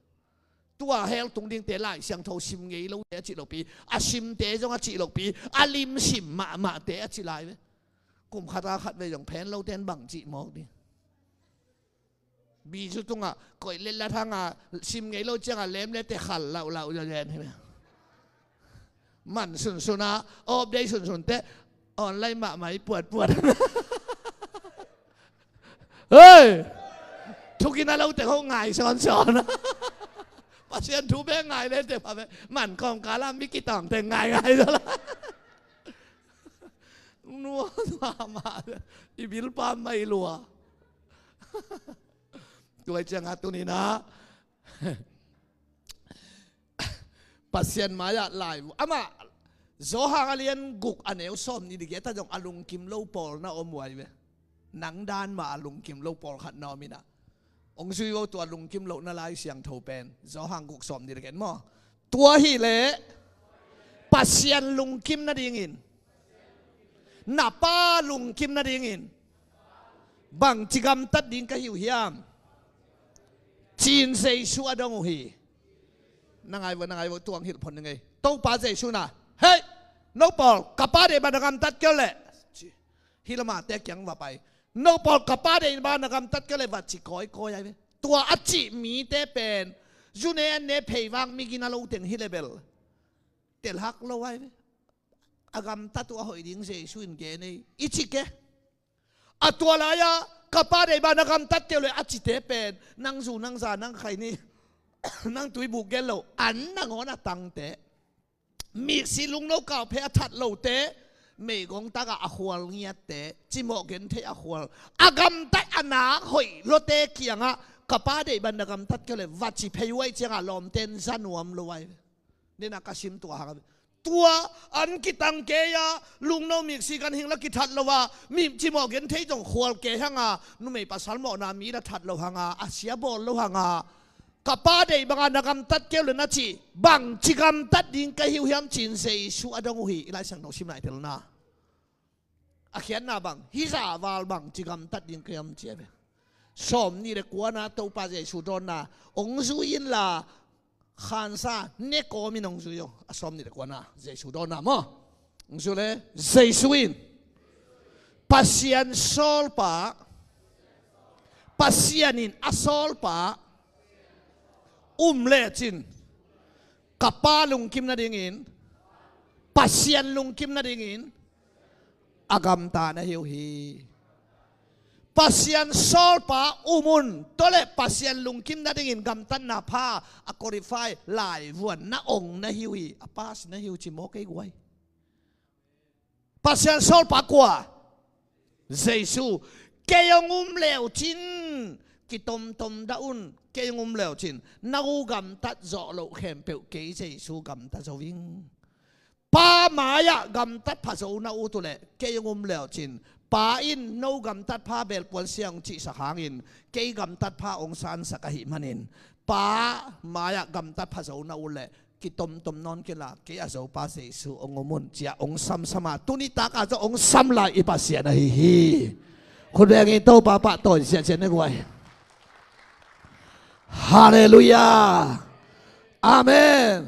Tua hel tung dingte Lai Siangtho sim ngei lote a cih lopi a simte zong a cih lopi a limsim mahmahte a ci lai ve. Kum khata khat vei zong phen lote in bang cih mawk ding. Bizu tungah koih letlat hanga sim ngei lo cianga lem lete khal lauh lauh zazen hi. Man sunsun a awp dei sunsun teh online mahmah i puatpuat. Hei! Thukina lo teng ho ngai sawnsawn. Pasian thu be ngai lete pha be man kawmkala mi kitawng teng ngaingai zaw la. Nuam mahmah i bilpa mai lua. Tua cianga tuninah Pasian mai-ah lai amah Zawhang a lian guk a neu sawm nih le giat ah zong a lungkim lo pawl na om uh ai ve. Nang dan mah a lungkim lo pawl khat na om inah hong zui vo tua lungkim lohna Lai Siangtho pen Zawhang guk sawm nih le giat maw? Tua hileh Pasian lungkim nadingin na pa lungkim nadingin bangci gamtat ding ka hi uh hiam? Cin Jesu a dong uh hi. Na ngai vo, na ngai vo, tuang hilh phon ngei. Topa Jesu na, hei, no pawl ka pa deih bang na gamtat kei uh leh ci. Hih lamah te kiang va pai. No pawl ka pa deih bang na gamtat kei uh leh va ci kawikawi ai ve. Tua a cih mite pen zune an ne phei vang migina lo teng hi le bel telhak lo ai ve. A gamtat uh a hoih ding Jesu in gen ei i ci ke. A tua lai-ah ka pa deih bang na gamtat kei uh leh a cite pen nang zu nang za nang khaini nang tuibuk gen lo an nangawn a tangte miksi lungno kauphei a that lote meigong takah a khual ngiatte cimawh gentheih a khual a gamtat a nak hoih lawte kiangah ka pa deih bang na gamtat kei uh leh va ci phei uh ai ciangah lawmten za nuam lo ai ve. Tena ka sim tua hang a, tua an kitang kei a, lungno miksi kan hing la kithat lo a, mi cimawh genthei zong khual kei hang a, numei pasal mawhna mi la that lo hang a, a sia bawl lo hang a, ka Pa deih banga na gamtat kei uh le na cih, bangci gamtat ding ka hi uh hiam ci-in Jesu a dong uh hi. I Lai Siangtho sim lai telna a khiatna bang, hih zah val bangci gamtat ding ka hi hiam ci a ve. Sawm nih le kuana Topa Jesu dawnna, hong zui inla, khansa ne kawmin hong zui uh. A sawm nih le kuana Jesu dawnna maw? Hong zui le, Jesu in Pasian sawlpa, Pasian in a sawlpa um lecin, ka Pa lungkim nadingin, Pasian lungkim nadingin a gamta na hi uh hi. Pasian sawlpa um un, tua le Pasian lungkim nadingin gamtatna pha a qualify laivuan na ong na hi uh hi. A pass na hi uh ci maw kei guai? Pasian sawlpa kua? Jesu. Kei hong um leucin, kitomtom dah un. Kei hong um leucin, na uh gamtat zawh loh khempeuh kei Jesu gamta zo ing. Pa mai-ah gamtat pha zo na uh tu leh kei hong um leucin, Pa in no gamtat pha belpuan sia hong cihsak hangin kei gamtat pha hong sansak ahih manin, Pa mai-ah gamtat pha zo na uh leh kitomtom nawn kei la, kei a Zopa Jesu hong um un, ci-a hong samsam a, tuni taka zong hong sam lai i Pasian ahi hi. Khut beng in Topa pahtawi siahsiah ne guai. Halleluiah. Amen.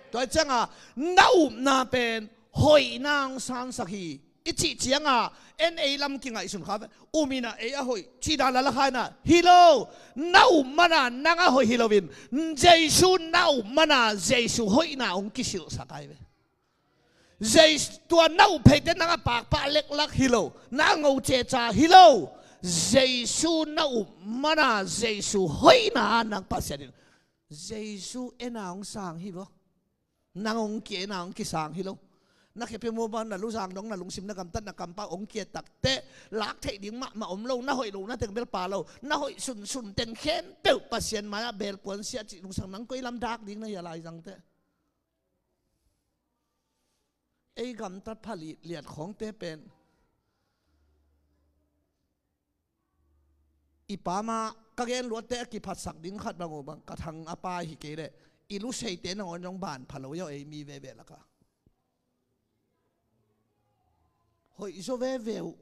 Tua cianga na upna pen hoihna hong sansak hi. I cih cianga en ei lam kingaihsun kha ve. Um ina ei a hoih cih dan la la kha ina, hi lo. Na up mana nang a hoih hi loin, Jesu na up mana Jesu hoihna hong kisilhsak ai ve. Jesu, tua na up pheite nang a pakpah leklak hi lo, na a ngo ceca hi lo. Jesu na up mana Jesu hoihna nang Pasian in, Jesu ena hong sang hi vo. Nang hong ki-en a hong kisang hi lo. Na khepi mu bang na luzang dong na lungsim na gamtat na kampau hong ki-et takteh lak theih ding mahmah om lo, na hoih lo na teng bel pha lo, na hoih sunsun teng khempeuh Pasian mai-ah belpuan sia cih lungsang nang koi lam dak ding na hi a laizang teh. Ei gamtat pha liat khawngte pen i pama ka gen luatte a kiphatsak ding khat bang uh bang ka thang a pai hi kei leh i luseite nangawn zong ban pha lo ia ei mi veve laka. Hoih zaw veve uh.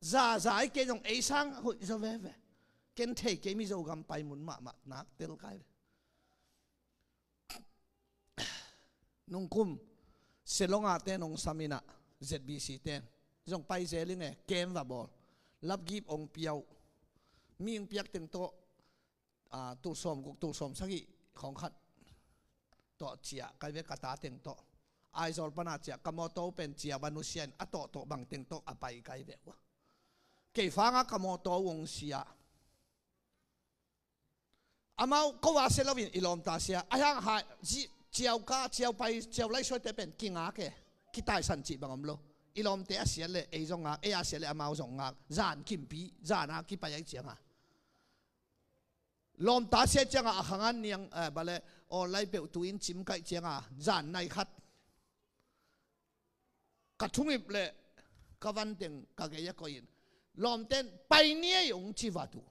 Zaza i kei zong ei sang hoih zaw veve. Ken thei kei mi Zogam pai mun mahmah nak tel kai ve. Nungkum Selonga ten hong sam ina, Z B C ten zong pai zel ing e, kem va bawl. Lapgip hong pia uh. Mi hong piak teng tawh, ah, tul sawm guk, tul sawm sagih khawng khat tawh ciah kai ve ka ta teng tawh. Aizawl pana ciah, ka mawtaw pen ciah va nusia in a tawhtawh bang teng tawh a pai kai ve uh a. Kei fanga ka mawtaw hong sia. Amau ko a sia loin i lawmta sia. A hiang hai, zi, ciau ka, ciau pai, ciau lai suaite pen kingak e. Kitaisan cih bang om lo. I lawmte a siat le ei zong ngak, ei a siat le amau zong ngak. Zan kimpi, zan a kipai ai cianga. Lawmta sia cianga a khangan niang, eh, bale, awl lai peuh tu in cim kaih cianga. Zan nai khat. Ka thungip le ka van teng ka gei a koih in, lawmten pai ni ei hong ci vat uh.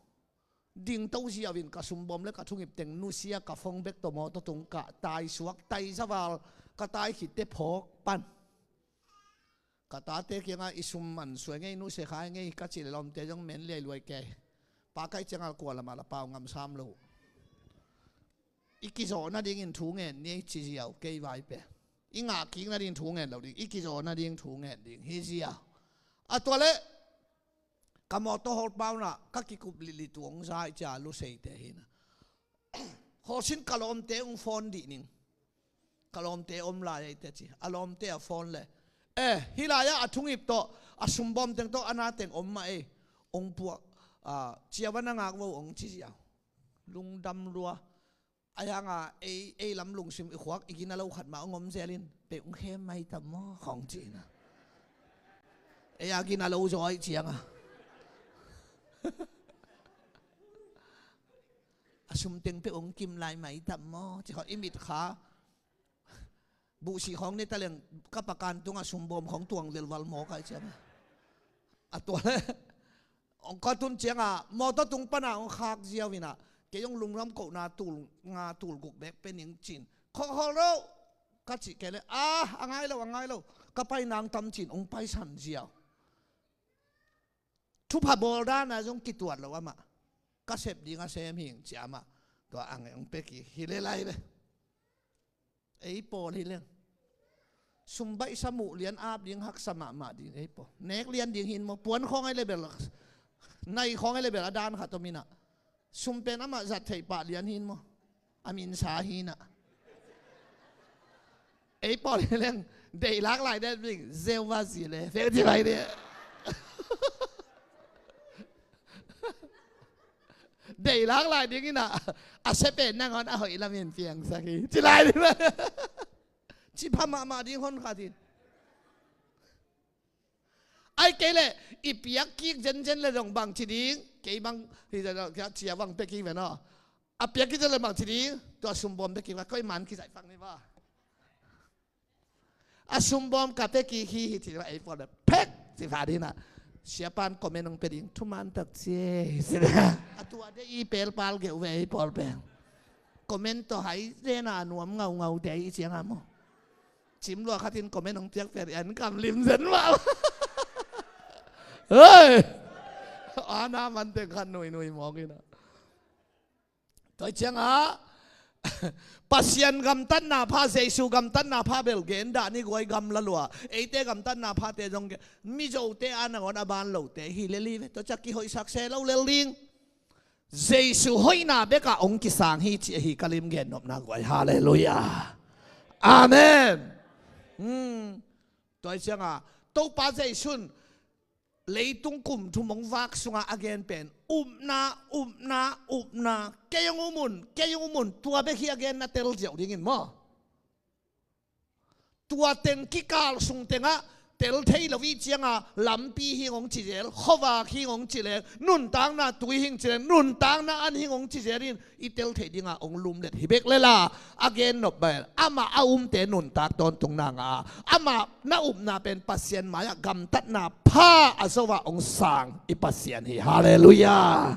Dingto ziau in ka sumbawm le ka thungip teng nusia, ka phone bag tawh mawtaw tung kah, taisuak, taizaval ka tai khitte phawk pan. Ka tate kiangah i sum man suai ngei, nusia khai ngei ka cih le lawmte zong men liailuai kei. Pa kaih ciangah kua lamah la pau ngam sam lo. I kizawh nadingin thu ngen ni ei ci ziau kei vai pen. I ngah kik nading thu ngen lo ding, i kizawh nading thu ngen ding hi ziau. A tua le ka mawtaw hawlpauna ka kikup lihli tuang zai cia luseite hina. Hawlsin ka lawmte hong phone dih ning. Ka lawmte om lai ei te ci. A lawmte a phone le, eh, hih lai-ah a thungip tawh a sumbawm teng tawh a na teng om mah ei. Hong puak, ah, ciau a na ngak vo hong ci ziau. Lungdam lua. A hianga ei, ei lam lungsim i khuak i gina lo khat mah hong om zel in, peuh hong khem mai tam maw hong ci ina. Ei a gina lo zaw aih cianga. A sum teng peuh hong kim lai mai tam maw ci khawh i mit kha. Buhsih khawng ne taleng ka pakan tungah sumbawm khawng tuang lelval mawk ai ciam a. A tua le hong ka tun ciangah mawtaw tung pana hong khak ziau inah, kei hong lungram kohna tul nga tul guk bek pe ning cin, khawkhawl ro ka cih kei le, a a ngai lo, a ngai lo, ka pai nang tam cin hong paisan ziau. Thupha bawl dana zong kituat lo amah, ka sep ding a sem hing cia amah tua ang hong pe kik hi le lai ve. Ei pawl hi leng sum baihsa muh lian ap ding haksa mahmah ding ei pawl. Nek lian ding hin maw, puan khawng ai lebel, nai khawng ai lebel a dan khat om inah, sum pen amah zat theih pah lian hin maw, a minsa hinah. Ei pawl hi leng deih lak lai den bing zeu va zi le fek ci vai dih. Deih lak lai ding inah, a sia pen nangawn a hoih lamin piangsak hi ci lai dih. Ci pha mahmah ding hon khat in. Ai kei le i piak kik zenzen le zong bang ci ding, kei bang hi cia bang pe kik ve no. A piak kik zen le bang ci ding, tua sumbawm pe kik va, koi man kizaih fak ni va. A sumbawm ka pe kik hi hi ci va, ei pawl le phek ci va ding inah. Siapan comment hong pe ding, thuman tak ci e. A tua de i pelpal geuh ve ei pawl pen. Comment tawh hai zena nuam ngaungau te i cianga maw. Cim lua khatin comment hong piak piak an kam lim zen mah. Hei, ana man teng khat nuinui mawk inah. Tua ciangah Pasian gamtatna pha, Jesu gamtatna pha bel gen dah ni guai, gamla lua. Eite gamtatna phate zong gen, Mizote a nangawn a ban lote hi lel hi ve. Tua ciah kihoihsak se lo lel ding. Jesu hoihna bekah hong kisang hi ci ahi ka lim gennopna guai. Halleluiah. Amen. Hmm. Tua hi ciangah Topa Jesu in leitung kum thum hong vak sungah a gen pen upna, upna, upna. Kei hong um un, kei hong um un, tua bek hi a genna tel ziau dingin maw. Tua teng kikal sung tengah tel thei lo i cianga lampi hing hong ci zel, khuavak hing hong ci leng, nuntakna tui hing ci leng, nuntakna an hing hong ci zel in i tel thei dinga hong lumlet hi bek lela. A gennop bel amah a umte nuntak tawntung nanga amah na upna pen Pasian mai-ah gamtatna pha a zo ah hong sang i Pasian hi. Halleluiah.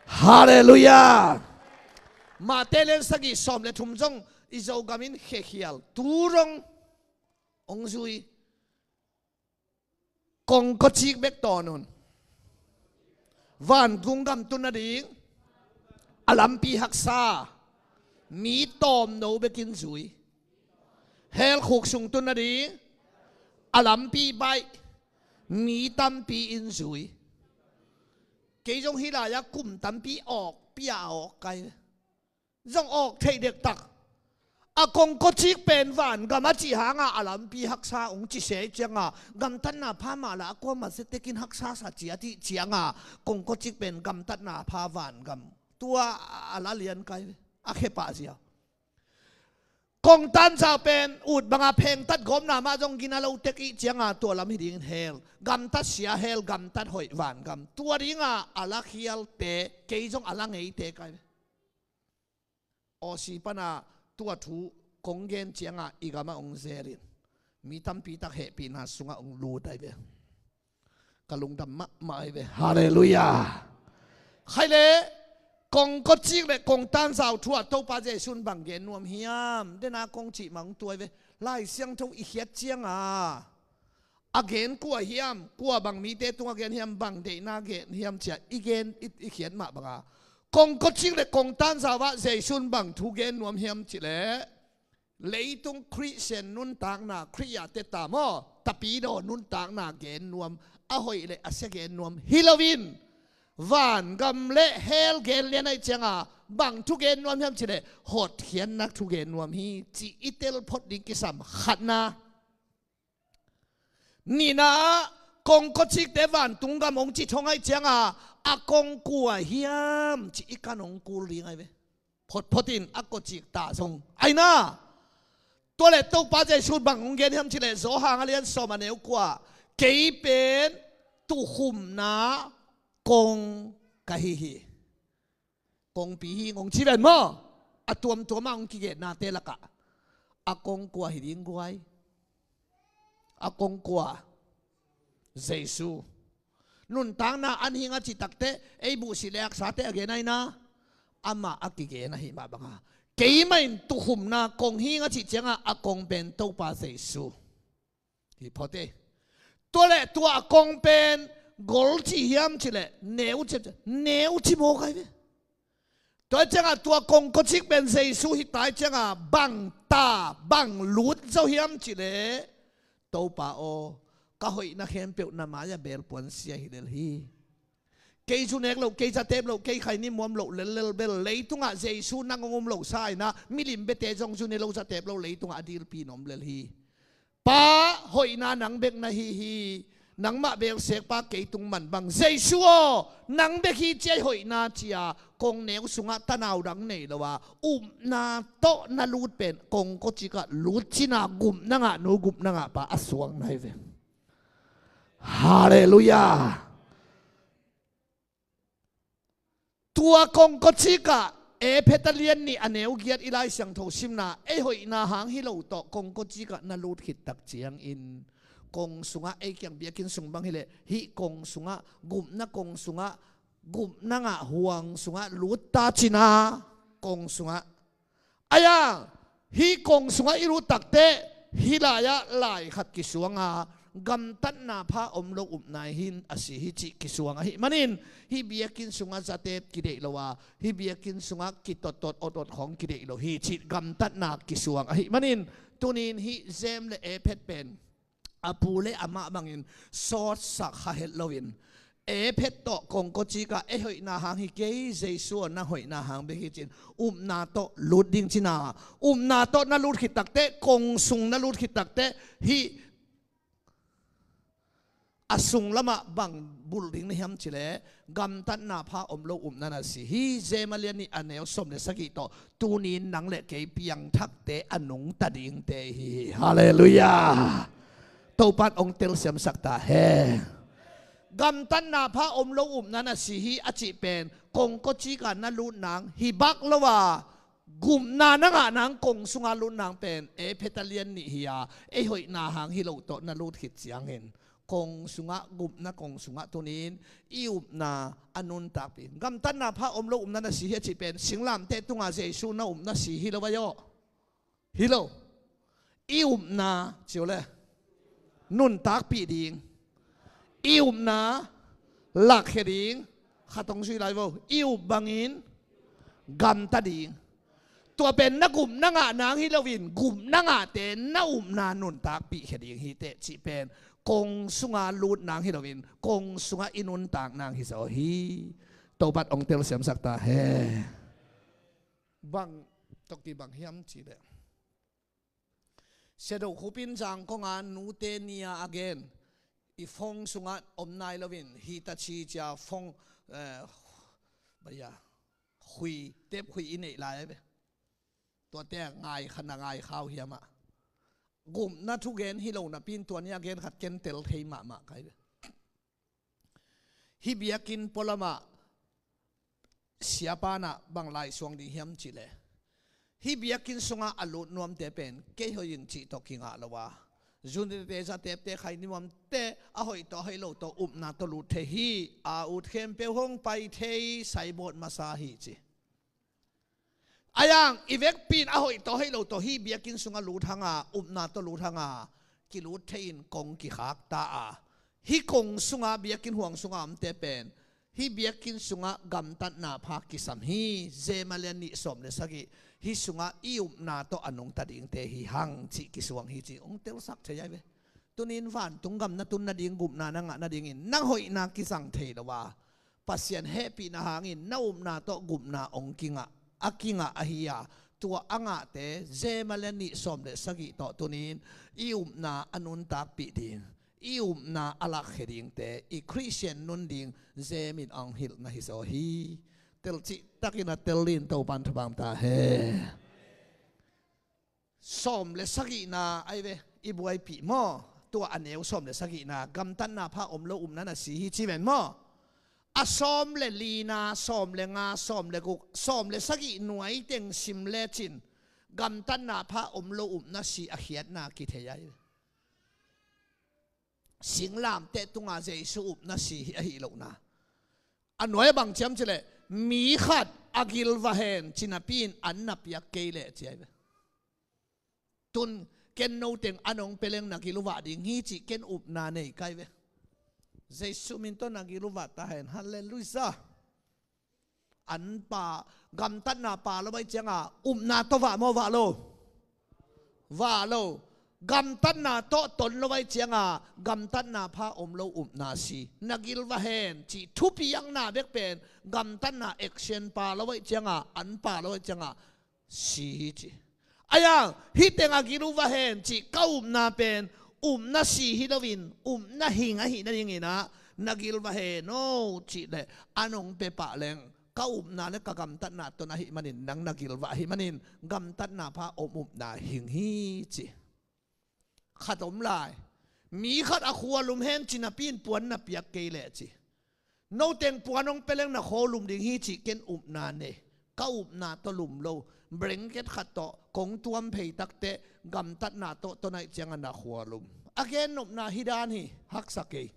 Halleluiah. Mate lian sagih sawm le thum zong i Zogam in khekhial tu rong hong zui. Kongkawcik bek tawn un. Vantung gam tun nading a lampi haksa, mi tawmno bekin zui. Hell khuk sung tun nading a lampi baih, mi tampi in zui. Kei zong hih lai-ah kum tampi awk, pia a awk kai ve. Zong awk theih dektak. A kongkawcik pen vangam a cih hanga a lampi haksa hong ci se cianga gamtatna pha mah la a kuamah setekin haksa sa cia cih cianga kongkawcik pen gamtatna pha vangam. Tua a la lian kai ve. A khe pah zia. Kongtan zau pen ut banga phengtat gawpna mah zong gina lo tek ih cianga tua lam hi dingin hell. Gamtat sia hell, gamtat hoih vangam. Tua dinga a la khialte, kei zong a la ngeite kai ve. Aussie pana tua thu kong gen cianga i gamah hong zelin mi tampi tak hehpihna sungah hong lut ai ve. Ka lungdam mahmah ai ve. Halleluiah. Khai le kongkawcik le kongtan zau thu ah Topa Jesu in bang gen nuam hiam? Dena kong cih mah hong tuai ve. Lai Siangtho i khiat cianga a gen kua hiam, kua bang mite tungah gen hiam, bang deihna gen hiam cia i gen i, i khiat mah banga kongkawcik le kongtan zau ah Jesu in bang thu gen nuam hiam cileh leitung Khristian nuntakna, Khrih ah teta maw, tapidaw nuntakna gen nuam, a hoih le a sia gen nuam hi loin vangam le hell gen lian aih cianga bang thu gen nuam hiam cileh hotkhiatna thu gen nuam hi ci i tel phot ding kisam khatna. Nihna ah kongkawcikte vantung gam hong ci thong aih cianga a kong kua hiam ci i kan hong kul ding ai ve. Photphot in a kawcik ta zong aina. Tua le Topa Jesu bang hong gen hiam cileh Johan a lian sawm a neu kua, kei pen tukhumna kong ka hi hi. Kongpi hi ngong ci ven maw? A tuamtuama hong kigennate lakah A kong kua hi ding guai? A kong kua? Jesu. Nuntakna an hing a cih takteh ei buhsi le aksate a gen ahi na, amah a kigen ahi mah banga, keimah in tukhumna kong hing a cih cianga a kong pen Topa Jesu hi phot e. Tua leh tua a kong pen gol cih hiam cih leh neu cih, neu cih mawk ahi ve. Tua ciangah tua kongkocik pen Jesu hi tai ciangah bang ta, bang lut zo hiam cih leh, Topa aw, ka hoihna khempeuh na mai-ah belpuan sia hi lel hi. Kei zu nek loh, kei zatep loh, kei khaini muam loh lellel bel leitungah Jesu nang hong um loh sa-in ah milim biate zong zu ne lo zatep lo leitungah a dilpi in om lel hi. Pa, hoihna nang bek na hi hi. Nangmah belsek pa kei tung man bang, Jesu aw, nang bek hi ci-a hoihna ci-a kong neu sungah tanau dang nei lo a, upna tawh na lut pen kongkocikah lut cina, gupna ngah nu, gupna ngah pa a suang na hi ve. Halleluiah. Tua kongkocikah, Efesa lian nih a neu giat i Lai Siangtho simna, ei hoihna hang hi lo tawh kongkocikah na lut khit tak ciangin, kong sungah, ei kiang biakinn sung bang hileh hih kong sungah, gupna kong sungah, gupna ngah huang sungah lut ta cina, kong sungah. Aia, hih kong sungah i lut takteh hih lai-ah lai khat kisuang a, gamtatna pha om lo upna hi a si hi cih kisuang ahih manin, hih biakinn sungah zatep kideih lo a, hih biakinn sungah kitottot ottot khawng kideih lo hi cih gamtatna kisuang ahih manin, tunin hih Jem le Efesa pen a pu le amah bangin sawtsak kha het loin, Efesa tawh kongkocikah ei hoihna hang hi kei, Jesu aw, nang hoihna hang bek hi cin, upna tawh lut ding cina, upna tawh na lut khit takteh, kong sung na lut khit takteh, hih a sung lamah bang bulh ding na hiam cih leh, gamtatna pha om lo upna na si hi. Jem a lian nih a neu sawm le sagih tawh, tunin nang le kei piangthakte a nungta dingte hi hi. Halleluiah. Topan hong telsiamsak ta hen. Gamtatna pha om lo upna na si hi a cih pen kongkocikah na lut nang hi bak lo a, gupna na ngah nang, kong sungah lut nang pen Efesa lian nih hi a, ei hoihna hang hi lo tawh na lut khit ciangin, kong sungah, gupna kong sungah tunin i upna a nuntakpih. Gamtatna pha om lo upna na si hi a cih pen singlamteh tungah Jesu na upna si hi lo vai aw. Hi lo. I upna, ci o le, nuntakpih ding. I upna lakkhia ding. Khat hong zui lai vo. I up bangin gamta ding. Tua pen na gupna ngah nang hi loin, gupna ngahte na upna nuntakpih khia ding hi teh cih pen kong sunga lut nang hi loin, kong sunga i nuntak nang hi zaw hi. Topan hong telsiamsak ta hen. Bang tawh kibang hiam cih leh, Sia Do Khup in Zangkong a nute ni-a a gen, i phone sungah om nai loin, Hitachi cia phone, eh, baya, khui, tep khui i neih lai a ve. Tuate a ngai kha, na ngai khau hiam ah. Gupna thugen hi lo napi in tua ni-a gen khat ken tel thei mahmah kai ve. Hih biakinn pualamah siapa in ah bang laisuang ding hiam cih leh, hih biakinn sungah a lut nuamte pen kei hoih ing cih tawh kingah lo a, zunite, zatepte, khaini muamte a hoih tawh a hoih lo tawh upna tawh lut thei hi. A ut khempeuh hong pai thei, saibawt masa hi ci. Ahi zongin i vekpi in a hoih tawh hoih lo tawh hih biakinn sungah lut hang a, upna tawh lut hang a, kilut thei in kong kikhak ta a, hih kong sungah, biakinn huang sungah omte pen hih biakinn sungah gamtatna pha kisam hi. Jem a lian nih sawm le sagih, hih sungah i upna tawh a nungta dingte hi hang cih kisuang hi ci hong telsak thei ahi ve. Tunin vantung gam na tun nading, gupna na ngah nadingin nang hoihna kizang thei lo a, Pasian hehpihna hangin na upna tawh gupna hong kingah, a kingah ahi a, tua a ngahte Jem a lian nih sawm le sagih tawh tunin i upna a nuntakpih ding, i upna a lakkhia dingte, i Khristian nun ding Jem in hong hilh na hi zaw hi. Telcih takin a tel in Topan thupha ta hen. Sawm le sagihna ahi ve, i buaipih maw? Tua a neu sawm le sagihna, gamtatna pha om lo upna na si hi ci ven maw? A sawm le lina, sawm le nga, sawm le guk, sawm le sagih nuai teng sim lecin, Gamtatna pha om lo upna si a khiatna kithei ahi. Singlamteh tunga Jesu upna si hi ahi lohna. A nuai a bang ciam cileh, mi khat a gilvah hen ci napi in an na piak kei leh ci ahi ve. Tun ken noteng an hong pia leng na gilvah ding hi cih ken upna nei kai ve. Jesu min tawh na gilvah ta hen. Halleluiah. An pha, gamtatna pha lo ahi cianga upna tawh vah maw, vah lo? Vah lo. Gamtatna tawh ton lo ahi cianga gamtatna pha om lo upna si. Na gilvah hen cih thupiakna bek pen gamtatna action pha lo ahi cianga, an pha lo ahi cianga si hi ci. Ahi hang, hih teng a gilvah hen cih ka upna pen upna si hi loin upna hing ahih nadingin ah, na gilvah hen aw cih leh an hong pia pah leng ka upna le ka gamtatna tawh na hih manin nang na gilvah ahih manin gamtatna pha om upna hing hi ci. Khat om lai. Mi khat a khua lum hen ci napi in puan na piak kei leh ci. Noteng puan hong pia leng na khua lum ding hi cih ken upna nei. Ka upna tawh lum lo. Blanket khat tawh kong tuam phei takteh gamtatna tawh tawh na hih cianga na khua lum. A gennopna hi dan hi, haksa kei.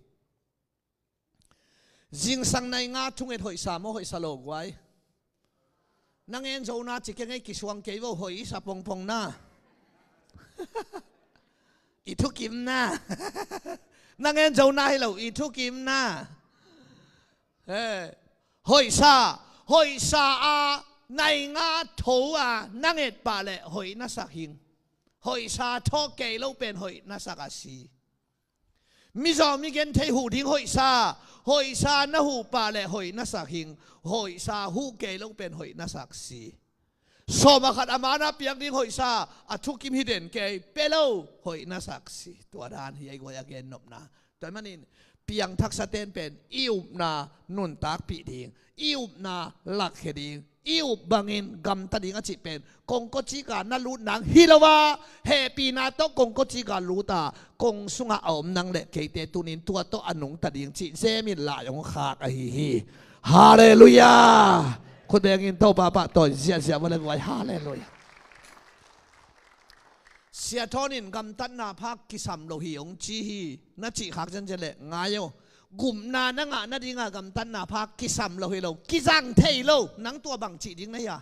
Zingsang nai nga thunget hoihsa maw, hoihsa lo guai? Na ngen zona ci kei ngei, kisuang kei vo, hoihsa pongpong na. I thukim na. Na ngen zona hi lo, i thukim na. He. Hoihsa, hoihsa a nai nga tho a na nget pah leh hoih na sak hing. Hoihsa tho kei lo pen hoih na sak a si. Mizaw mi genthei huh ding hoihsa, hoihsa na huh pah leh hoih na sak hing, hoihsa huh kei lo pen hoih na sak si. Sawm a khat a mana piak ding hoihsa, a thukim hi den kei, pia lo, hoih na sak si. Tua dan hi ei guai a gennopna. Tua ahih manin, piangthaksa ten pen, i upna nuntakpih ding, i upna lakkhia ding, i up bangin gamta ding a cih pen kongkocik a na lut nang hi lo a, hehpihna tawh kongkocik a lut a, kong sungah a om nang le keite tunin tua tawh a nungta ding cih zemin lai hong khak ahi hi. Halleluiah. Khut bengin Topa pahtawi ziahziah vua le guai. Halleluiah. Sia Thawn in gamtatna pha kisam lo hi hong ci hi, na cih khak ziahziah leh ngai aw. Gupna na ngah nadinga gamtatna pha kisam lo hi lo, kizang thei lo. Nang tua bang cih ding na hia?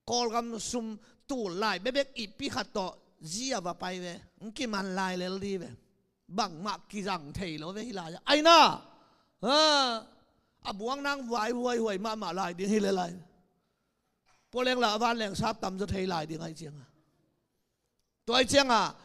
Kawlgam sum tul lai bekbek ippi khat tawh zi a va pai ve. Hong kiman lai lel di ve. Bangmah kizang thei lo ve hih lai-ah. Aina, ha, a buang nang vai huaihuai mahmah lai ding hi le lai. Pualeng la a vanleng sat tamzaw thei lai ding ahi cianga. Tua ahi cianga,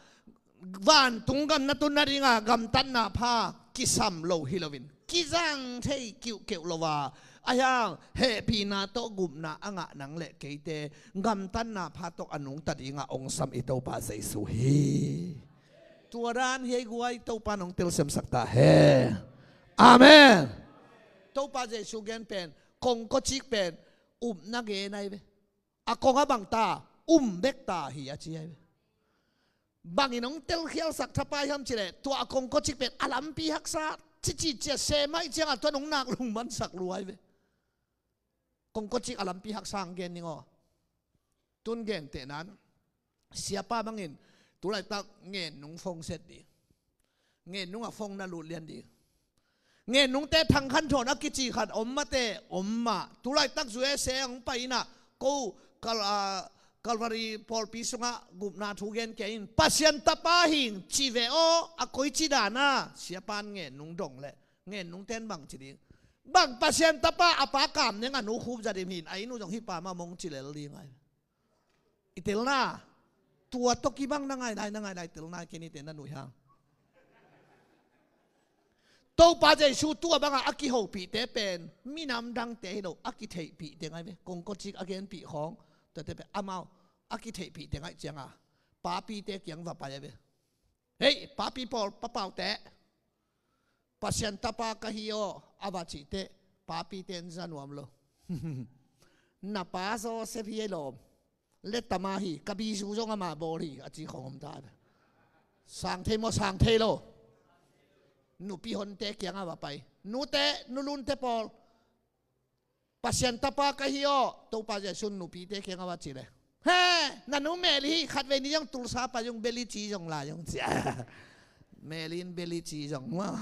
vantung gam na tun nadinga gamtatna pha kisam lo hi loin, kizang thei kiuhkeuh lo a, ahi hang hehpihna tawh gupna a ngah nang le keite gamtatna pha tawh a nungta dinga hong sam i Topa Jesu hi. Tua dan hi ei guai, Topa nong telsiamsak ta hen. Amen. Topa Jesu gen pen, kongkocik pen upna gen ahi ve. A kong a bang ta, um bek ta hi a ci ahi ve. Bangin hong telkhialsak thapai hiam cileh, tua a kongkocik pen a lampi haksa, cici cia sem ahi cianga tua nong nak lungmansak lua ahi ve. Kongkocik a lampi haksa hong gen ning aw. Tun gentehnan, siapa bangin tulaitak ngennung phone set ding. Ngennung a phone na lut lian ding. Ngennungte thangkhan thawn a kici khat om mate, om mah. Tulaitak U S A hong pai inah, ko Kal-, ah, Calvary pawlpi sungah gupna thu gen kei in, Pasian tapa hing ci ve aw, a koici dana, siapan ngennung dong leh ngennungten bang ci ding. Bang Pasian tapa a pa kam neng a nu khup zadim hin, a inn uh zong hih pa mah mong ci lel ding ai. I telna, tua tawh kibang na ngai lai, na ngai lai telna, kei nite na nuih hang. Topa Jesu tua banga a kihopihte pen minam dangte hi lo, a kitheihpih teng ai ve. Kongkocik a genpih khawng, tuate pen amau a kitheihpih teng aih cianga papite kiang va pai ai ve. Hei, papi pawl, papaute, Pasian tapa ka hi aw, a va cihte, papite in za nuam lo. Na pa Joseph hi ei lawm. Letama hi, ka bizu zong ama bawl hi, a ci khong om ta. Sang thei maw, sang thei lo? Nupi honte kiangah va pai. Nute, nulunte pawl, Pasian tapa ka hi aw, Topa Jesu in nupite kiangah va ci leh, He, na nu Meli hi, khatvei ni zong Tulsa pai zong beli ci zong lai zong cia. Meli in beli ci zong maw.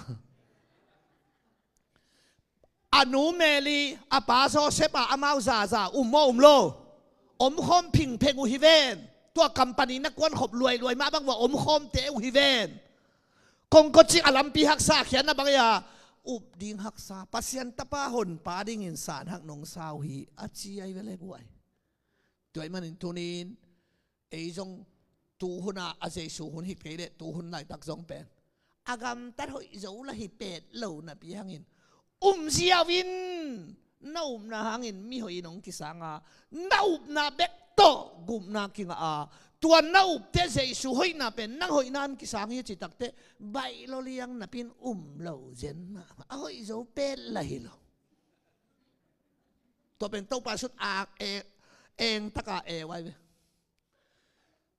A nu Meli, a pa Joseph a amau zaza um maw um lo. Omkhawm phingpheng uh hi ven. Tua company na kuan khop luailuai mah bang ua omkhawmte uh hi ven. Kongkocik a lampi haksa khiatna bang ia up ding haksa, Pasian tapa honpa dingin sanhak nong sa uh hi a ci ai ve le guai. Tua ahih manin tunin ei zong tuhuna a Jesu hun hi kei leh tuhun laitak zong pen a gamtat hoih zo la hi pet lo napi hangin um ziau in. Na upna hangin mi hoih in hong kisang a, na upna bek tawh gupna kingah a, tua na upte Jesu hoihna pen nang hoihna in kisang hi ci takteh baih lo liang napin um lo zen mahmah a, hoih zo pet la hi lo. Tua pen Topa sut a eng, eng taka e vai ve.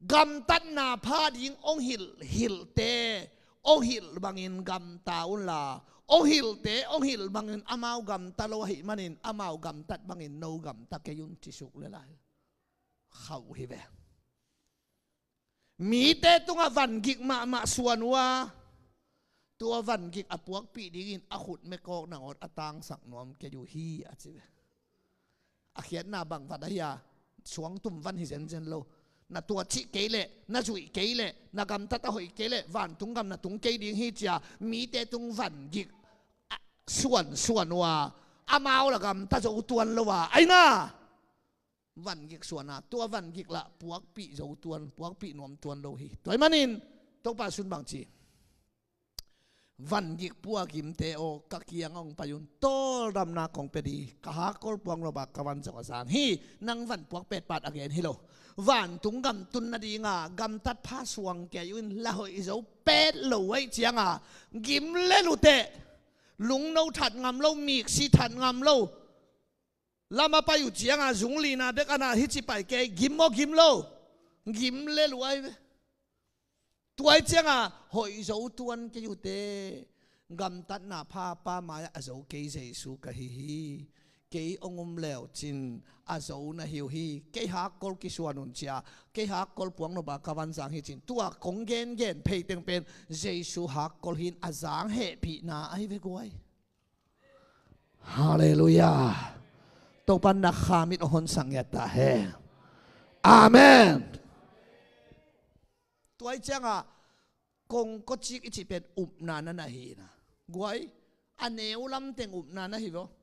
Gamtatna pha ding hong hilh hilhte hong hilh bangin gamta unla, hong hilhte hong hilh bangin amau gamta lo ahih manin amau gamtat bangin no gamta kei un ci suk le lai. Khauh hi ve. Mite tungah vangik mahmah suan uh a, tua vangik a puakpih dingin a khut mekawk nangawn a tangsak nuam kei uh hi a ci ve. A khiatna bang van ahi a, suangtum van hi zenzen lo. Na tuat cih kei leh, na zuih kei leh, na gamtat a hoih kei leh vantung gam na tung kei ding hi cia mite tung vangik a suansuan uh a, amau la gamta zo tuan lo a, aina vangik suan a, tua vangik lah puakpih zo tuan, puakpih nuam tuan lo hi. Tua ahih manin Topa sut bang ci, vangik pua gimte aw, ka kiang hong pai un, tawldamna kong pia ding, ka hakkol puak nop a ka van zong a zang hi. Nang van puak petpat a gen hi lo. Vantung gam tun nadinga gamtat pha suang kei un, la hoih zo pet lo ahih cianga gim le luteh, lungno that ngam lo, miksi that ngam lo, lam a pai uh cianga zung lina bek ana hici pai kei, gim maw gim lo? Gim le luai ve. Tuai cianga hoih zo tuan kei uhte. Gamtatna pha Pa mai-ah a zo kei Jesu ka hi hi. Kei hong um leu cin a zo na hi uh hi. Kei hakkol kisuan un cia, kei hakkol puak nop a ka van zang hi cin, tua kong gengen phei teng pen Jesu hakkol hi in a zang hehpihna ahi ve guai. Halleluiah. Topa na kha mit hong honsak ngiat ta hen. Amen. Tuai cianga kongkocik i cih pen upna na na hi na guai. A neu lam teng upna na hi vo.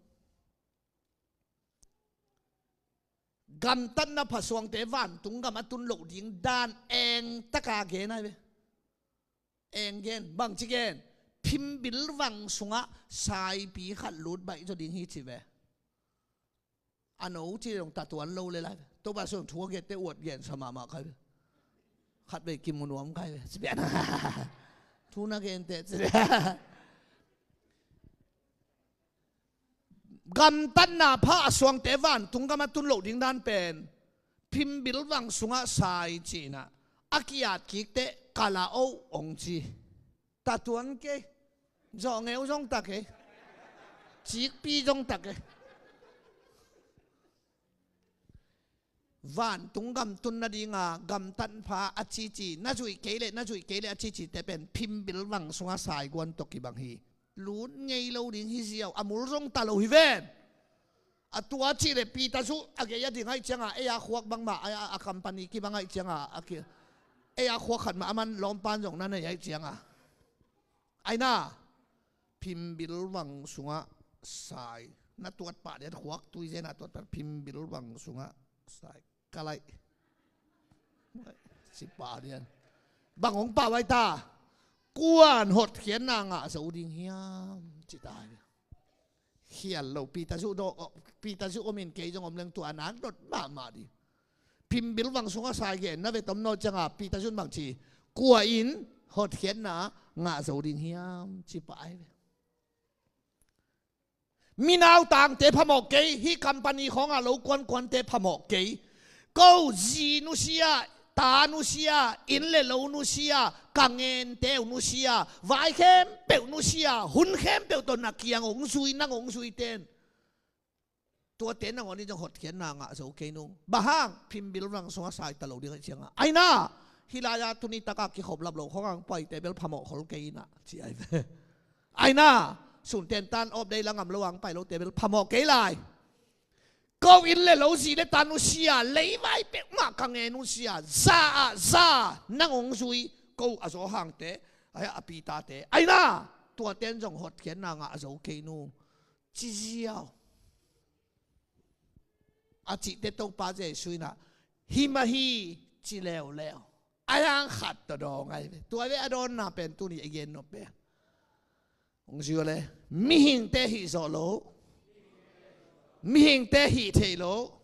Gamtatna pha suangte vantung gam a tun loh ding dan eng taka gen ahi ve. Eng gen, bangci gen? Phimbil vang sungah saipi khat lut baih zaw ding hi ci ve. A no ci dong ta tuan lo le lai ve. Topa sung thu a gette uat gen sa mahmah kai ve. Khat vei kimu nuam kai ve. Ci pian. Thu na gente ci pian. Gamtatna pha a suangte vantung gam a tun loh ding dan pen phimbil vang sungah sai cihna a ki-at kik teh ka la oh hong ci. Ta tuan kei. Zawhngeu zong ta kei. Cikpi zong ta kei. Vantung gam tun nadinga gamtat pha a cici, na zuih kei leh, na zuih kei leh a cicite pen phimbil vang sungah saiguan tawh kibang hi. Lut ngei lo ding hi ziau, a mul zong ta lo hi ven. A tua cih leh Peter zuh a gei a ding ahih cianga ei a khuak bangmah a, a company kibang ahih cianga a ki, ei a khuak khat mah a man lawmpan zong na nei ahih cianga. Aina phimbil vang sungah sai. Na tuat pah dian khuak tui zen a tuat pah phimbil vang sungah sai. Ka laih. Ci pah dian. Bang hong pah vai ta. Kuan hotkhiatna ngah zo ding hiam ci ta. Khial lo Peter zuh do, Peter zuh om in kei zong om leng tua a nak dot mahmah ding. Phimbil vang sungah sai gen na ve tom naw cianga Peter zuh bang ci, kua in hotkhiatna ngah zo ding hiam ci pah ai ve. Minautangte phamawh kei, hih company khawngah lo kuankuante phamawh kei. Ko zi nusia, ta nusia, inn le lo nusia, ka ngente uh nusia, vai khempeuh nusia, hun khempeuh tawh na kiang hong zui, nang hong zui ten Tuate nangawn in zong hotkhiatna ngah zo kei nung. Bang hang, phimbil vang sungah sai ta lo ding ahih ciangah. Aina, hih lai-ah tuni takah kikhop lap lo khong ang paite bel phamawh khol kei inah ci ai ve. Aina, sunten tan awp dei la ngam lo ang pai lote bel phamawh kei lai. Ko inn le lo zi le ta nusia, leivai peuhmah ka ngen nusia, za ah za, nang hong zui, ko a zaw hangte, a pitate. Aina, tuaten zong hotkhiatna ngah zo kei nung. Ci ziau. A cihte Topa Jesuh inah, hi mah hi, ci leuleu. A yang khat tawh dawng ai ve. Tua ve a dawnna pen tuni a gen nop ve. Hong zui le, mihingte hih zawh lo. Mihingte hih theih lo.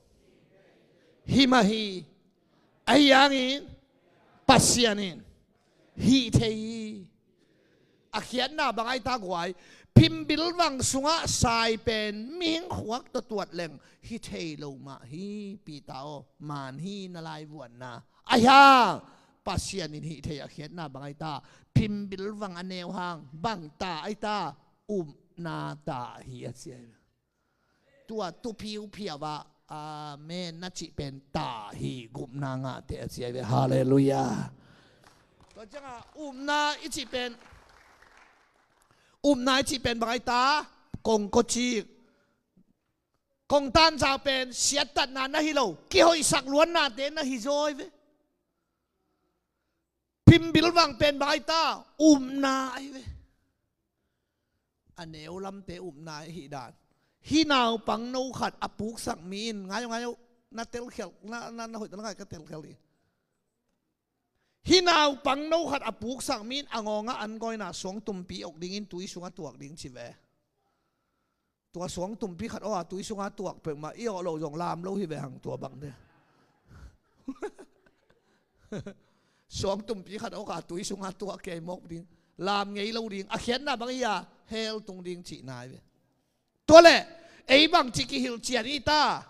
Hi mah hi. Ahi hangin, Pasian in hih thei hi. A khiatna bang ai ta guai, phimbil vang sungah sai pen mihing khuak tawh tuat leng hi thei lo mah hi, Peter aw, man hi na laivuanna. Ahi hang, Pasian in hih thei a khiatna bang ai ta, phimbil vang a neu hang, bang ta ai ta, upna ta hi a ci ai. Tua tu phiuphiau ah, amen na cih pen ta hi, gupna ngahte a ci ai ve. Halleluiah. Tua ciangah upna i cih pen, upna i cih pen bang ai ta, kong kawcik, kong tanzau pen siattatna na hi lo, kihoihsak luannate na hi zaw ai ve. Phimbil vang pen bang ai ta, upna ai ve. A neu lamte upna ahi dan. Hih naupang no khat a puksak mi in, ngai aw, ngai aw, na telkhial, na, na, na hoih ta la ngai ka telkhial hi. Hih naupang no khat a puksak mi in a ngawngah an gawina suangtumpi awk dingin tui sungah tuak ding ci ve. Tua suangtumpi khat aw a tui sungah tuak peuhmah i awh loh zong lam lo hi ve hang tua bang de. Suangtumpi khat aw a tui sungah tuak kei mawk ding. Lam ngei lo ding. A khiatna bang hi a hell tung ding cihna hi ve. Tua leh ei bangci kihilh cian i ta.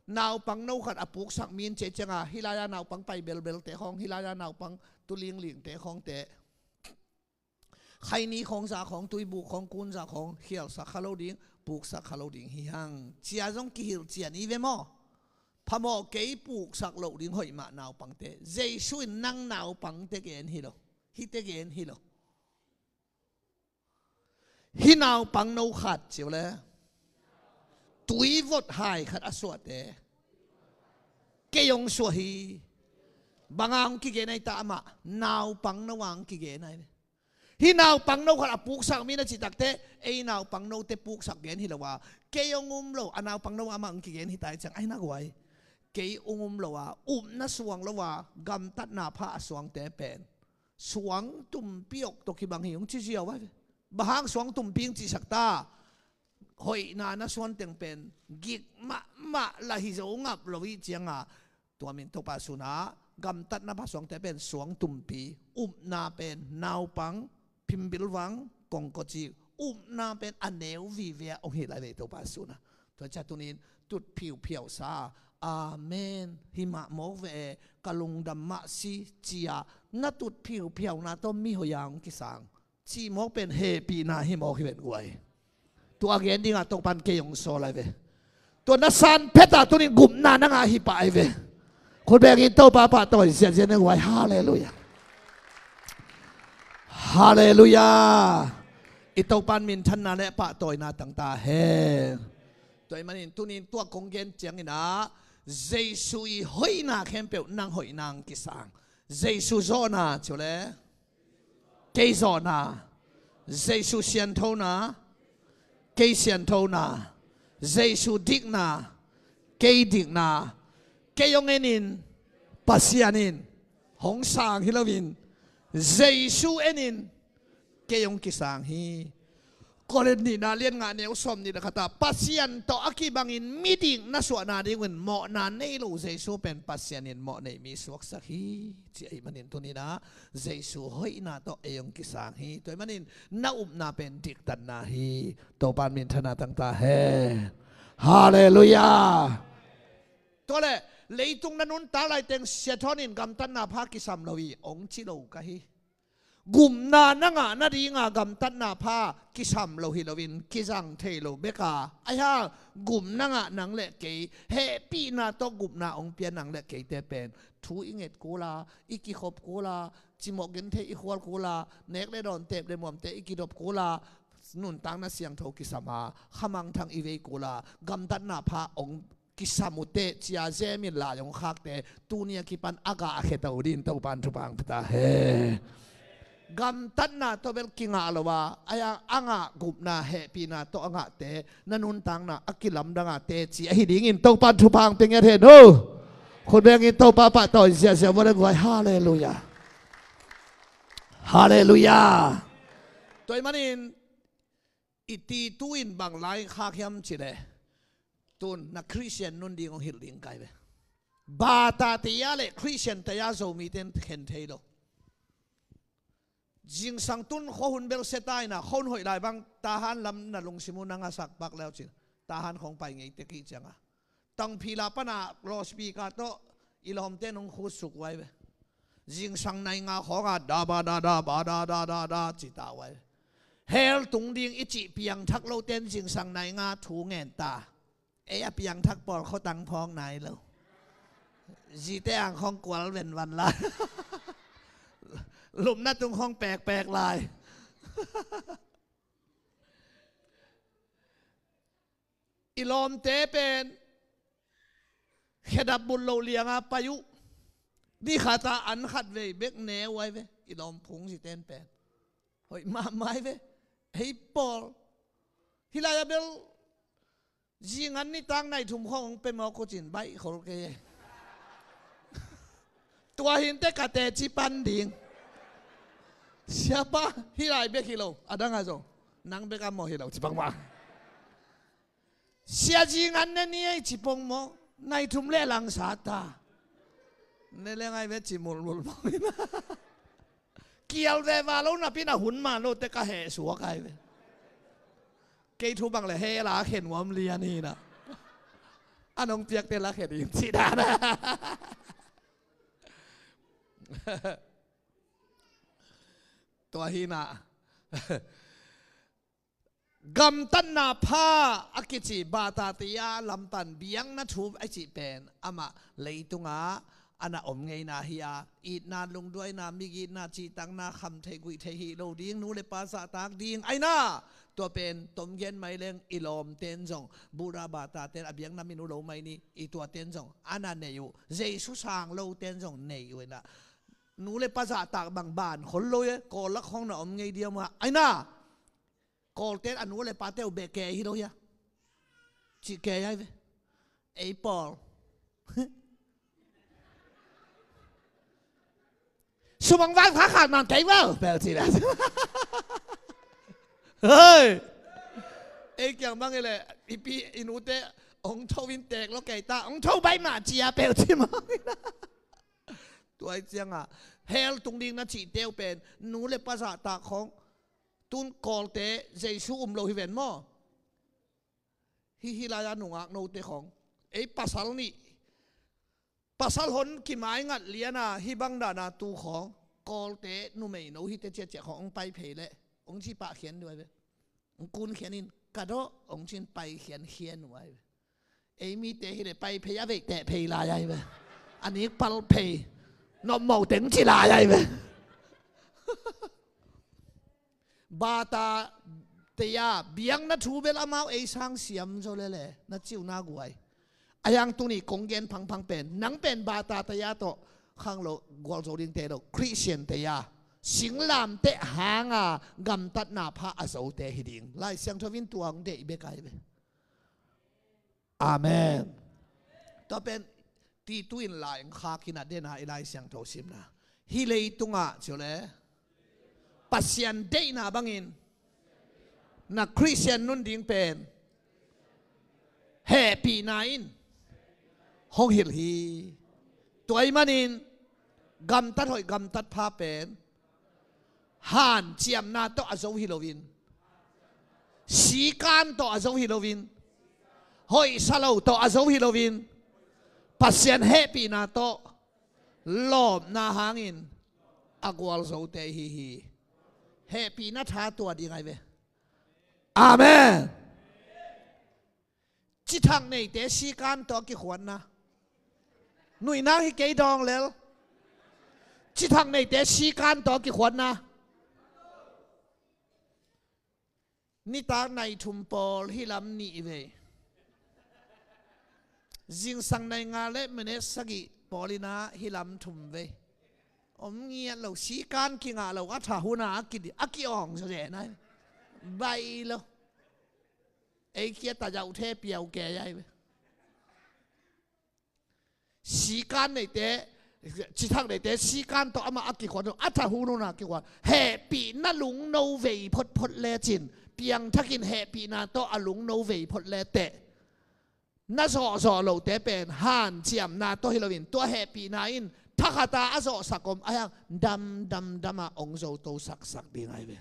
Naupang no khat a puksak mi in cih cianga hih lai-a naupang pai belbelte khawng, hih lai-a naupang tu linglingte khawngte, khaini khawng, za khawng, tuibuk khawng, kunza khawng khialsak kha lo ding, puksak kha lo ding hi hang. Cia zong kihilh cian i ve maw? Phamawh kei, puksak loh ding hoih mah naupangte. Jesu in nang naupangte gen hi lo. Hihte gen hi lo. Hih naupang no khat ci uh le, tuivot hai khat a suahte kei hong suah hi. Banga hong kigen ahi ta amah? Naupang no a hong kigen ahi ve. Hih naupang no khat a puksak mi na cih takte, ei naupang note puksak gen hi lo a, kei hong um lo, a naupang no amah hong kigen hi ta hi ciang ahi na guai. Kei hong um lo a, upna suang lo a, gamtatna pha a suangte pen suangtumpi awk tawh kibang hi hong ci ziau ahi ve. Bang hang suangtumpi hong cihsak ta? Hoihna na suan teng pen gik mahmah lah hi zo ngap lo hi cianga, tua min Topa sunah gamtatna pha suangte pen suangtumpi, upna pen naupang, phimbilvang, kongkocik, upna pen a neu vive a hong hilh lai ve Topa sunah. Tua cia tunin tut phiuphiau sa, amen, hi mah mawk ve e, ka lungdam mah si, cia na tut phiuphiauna tawh mi hoih a hong kisang cih mawk pen hehpihna hi mawk hi ven guai. Tua gen dingah Topan kei hong sawl ahi ve. Tua na san phetah tunin gupna na ngah hi pah ahi ve. Khut bengin Topa pahtawi ziahziah ne guai. Halleluiah. Halleluiah. I Topan minthanna le pahtawina tangta hen. Tua ahih manin tunin tua kong gen cianginah Jesu i hoihna khempeuh nang hoihna hong kisang. Jesu zawhna ci uh le, kei zawhna. Jesu sianthona, kei sianthona. Jesu dikna, kei dikna. Kei hong enin, Pasian in hong sang hi loin, Jesu enin kei hong kisang hi. Korin nihna lian nga neu sawm nih le khatah, Pasian tawh a kibangin midik na suahna dingun mawhna nei lo Jesu pen Pasian in mawh nei mi suaksak hi. Ci ahih manin tuninah Jesu hoihna tawh ei hong kisang hi. Tua ahih manin na upna pen diktatna hi. Topan minthanna tangta hen. Halleluiah. Tua le, leitung na nuntak laiteng siathawnin gamtatna pha kisam lo hi hong ci lo ka hi. Gupna na ngah nadinga gamtatna pha kisam lo hi loin kizang thei lo bek a, ahi hang gupna ngah nang le kei, hehpihna tawh gupna hong pia nang le keite pen thu i nget kul a, i kikhop kul a, cimawh genthei i khual kul a, nek le dawn, tep le muamte i kidop kul a, nuntakna siangtho kisam a, khamangthang i vei kul a, gamtatna pha hong kisam uh teh, ci-a zemin lai hong khakte tuni a kipan a gah a kheto dingin Topan thupha hong pia ta hen. Gamtatna tawh bel kingah lo a, ahi hang a ngah gupna, hehpihna tawh a ngahte na nuntakna a kilamdang a teci ahi dingin Topan thupha hong pia ngiat hen aw. Khut bengin Topa pahtawi ziahziah vua le guai. Halleluiah. Halleluiah. Tua ahih manin i ti tu in bang lai khak hiam cih leh, tun na Khristian nun ding hong hilh ding ka hi ve. Bata taya le Khristian taya Zomite in khen thei lo. Zingsang tun khuahun bel sia ta in a, khuahun hoih lai bang Tahan lam na lungsim uh na ngasak pak le uh cin, Tahan khawng pai ngei tek hi ciang a, Tangphila pan a loudspeaker tawh i lawmte in hong khutsuk uh ai ve. Zingsang nai nga khawng a da ba da da ba da da da da ci ta uh ai ve. Hell tung ding i cih piangthak lote in zingsang nai nga thu ngen ta. Ei a piangthak pawl khuatang phawk nai lo. Zite ang khawng kual venvan lai. Lupna tung khawng pekpek lai. I lawmte pen khedap bulh loh liang a pai uh. Ni khat a an khat vei bek ne uh ai ve. I lawm phungzite in pen hoih mahmah ai ve. Ei pawl, hih lai a bel zingan nitak nai thum khawng hong pia mawk uh cin baih khol kei e. Tua hi inteh ka teci pan ding. Siapa, hih lai bek hi lo, a dang a zong nang bek a maw hi lo ci pong mah. Sia, zingan ne ni ei ci pong maw, nai thum le langsa ta. Ne le ngai ve ci mulmul maw. Kial veva lo napi in a hun man lote ka heh suak ai ve. Kei thu bang le heh la khen nuam lian hi na. A nong piakte la khen in ci dan a. Tua hi na. Gamtatna pha a kici bata taya lam pan biakna thu a cih pen amah leitungah a na om ngeina hi a, itna, lungduaina, migitna, cihtakna, khamtheih guihtheih hih lo ding, nu le pa zahtak ding ahi na. Tua pen tom gen mai leng i lawmte in zong, Buddha bata ten a biakna min uh lo mai ni, i tuate in zong a na nei uh, Jesu sang lote in zong nei uh ahi na. Nu le pa zahtak bang ban khol lo e, Kawl lak khawng na om ngei diam a ahi na. Kawlte in a nu le pate uh beh kei hi lo hia? Cih kei ai ve. Ei pawl, sumang vai kha khat man kei vo pel ci ve. Hei. Ei kiang bang hi leh i pi i nute hong tho in tek lo kei ta, hong tho baih mah ci a pel ci mah. Tua hi ciangah hell tung ding na cihte uh pen nu le pa zahtak khawng. Tun Kawlte Jesu um lo hi ven maw? Hih, hih lai-a nungak note khawng, ei pasal nih, pasal hon kimaingat liana hih bang dana tu khawng, Kawlte numei no hite ciaciah khawng hong pai phei leh hong ci pah khian duai ve. Hong kun khian in ka dawh hong cin pai khian khian uh ai ve. Ei mite hi leh pai phei a veih teh phei lai ai ve. A nik pal phei nopmo teng ci lai ai ve. Bata taya biakna thu bel amau ei sang siam zaw lele na ciu na guai. A hiang tuni kong gen phangphang pen nang pen bata taya tawh khang lo gualzo dingte lo, Khristian taya singlamteh hanga gamtatna pha a zote hi ding. Lai Siangtho in tua hong deih bek ai ve. Amen. Tua pen Titu in lai hong khak hi na, dena i Lai Siangtho simna, hih leitungah ciu le Pasian deihna bangin na Khristian nun ding pen hehpihna in hong hilh hi. Tua ahih manin gamtat hoih gamtat pha pen hanciamna tawh a zo hi loin, sikan tawh a zo hi loin, hoihsa lo tawh a zo hi loin, Pasian hehpihna tawh lawpna hangin a gualzote hi hi. Hehpihna tha tua ding ahi ve. Amen. Cithak neite sikan tawh a kikhuatna. Nuihnak hi kei dawng lel. Cithak neite sikan tawh a kikhuatna. Nitak nai thum pawl hih lam nih vei. Zingsang nai nga le minute sagih pawl in ah hih lam thum vei. Om ngiat lo, sikan kingah lo, a tha hun ah a ki, a ki-awng zaw zen ahi. Baih lo. Ei kia ta zauh the piau kei ahi ve. Sikan neite, cithak neite sikan tawh amah a kikhuat, a tha hun hun ah a kikhuat. Hehpihna lungno vei photphot lecin, piangthakin hehpihna tawh a lungno vei phot leteh, na zawhzawh lote pen hanciamna tawh hi loin, tua hehpihna in thakhat a a zawhsak om a hiang dam dam dam a hong zoto saksak ding ahi ve.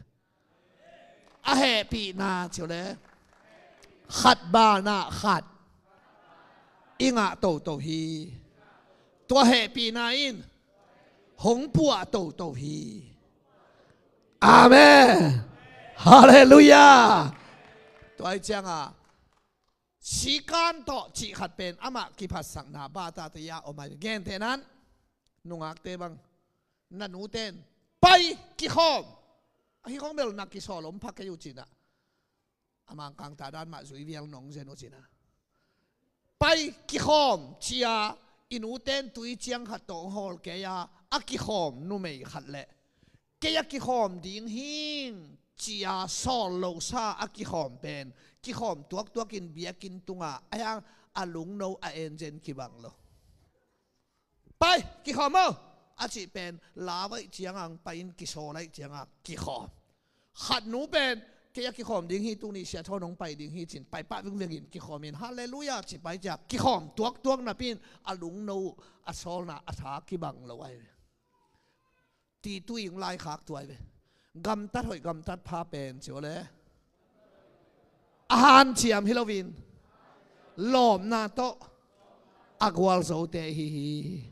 A hehpihna ci uh le, khat banah khat i ngah toto hi. Tua hehpihna in hong puah toto hi. Amen. Halleluiah. Tua hi ciangah sikan tawh cih khat pen amah kiphatsakna bata te ia om ahi. Gentehnan, nungakte bang, na nuten pai kikhawm. Ahi khong bel na kisawl om pha kei uh cinah, a Mangkang ta dan mah zui vial nong zen uh cinah, pai kikhawm cia i nuten tui ciang khat tawh hong hawl kei a, a kikhawm numei khat le kei a kikhawm ding hing cia sawl losa a kikhawm pen, kikhawm tuaktuakin biakinn tungah a hiang a lungno a enzen kibang lo. Pai kikhawm aw a cih pen, lau aih cianga hong pai-in kisawl aih cianga kikhawm. Khat nu pen, kei a kikhawm ding hi, tuni sia thawn hong pai ding hi cin, pai pah vingvengin kikhawmin, halleluiah ci pai cia kikhawm tuaktuak napi-in a lungno a sawlna a tha kibang lo ahi ve. Titui hong laikhak tuai ve. Gamtat hoih gamtat pha pen ci uh le, a hanciam hi loin, lawmna tawh a gualzote hi hi.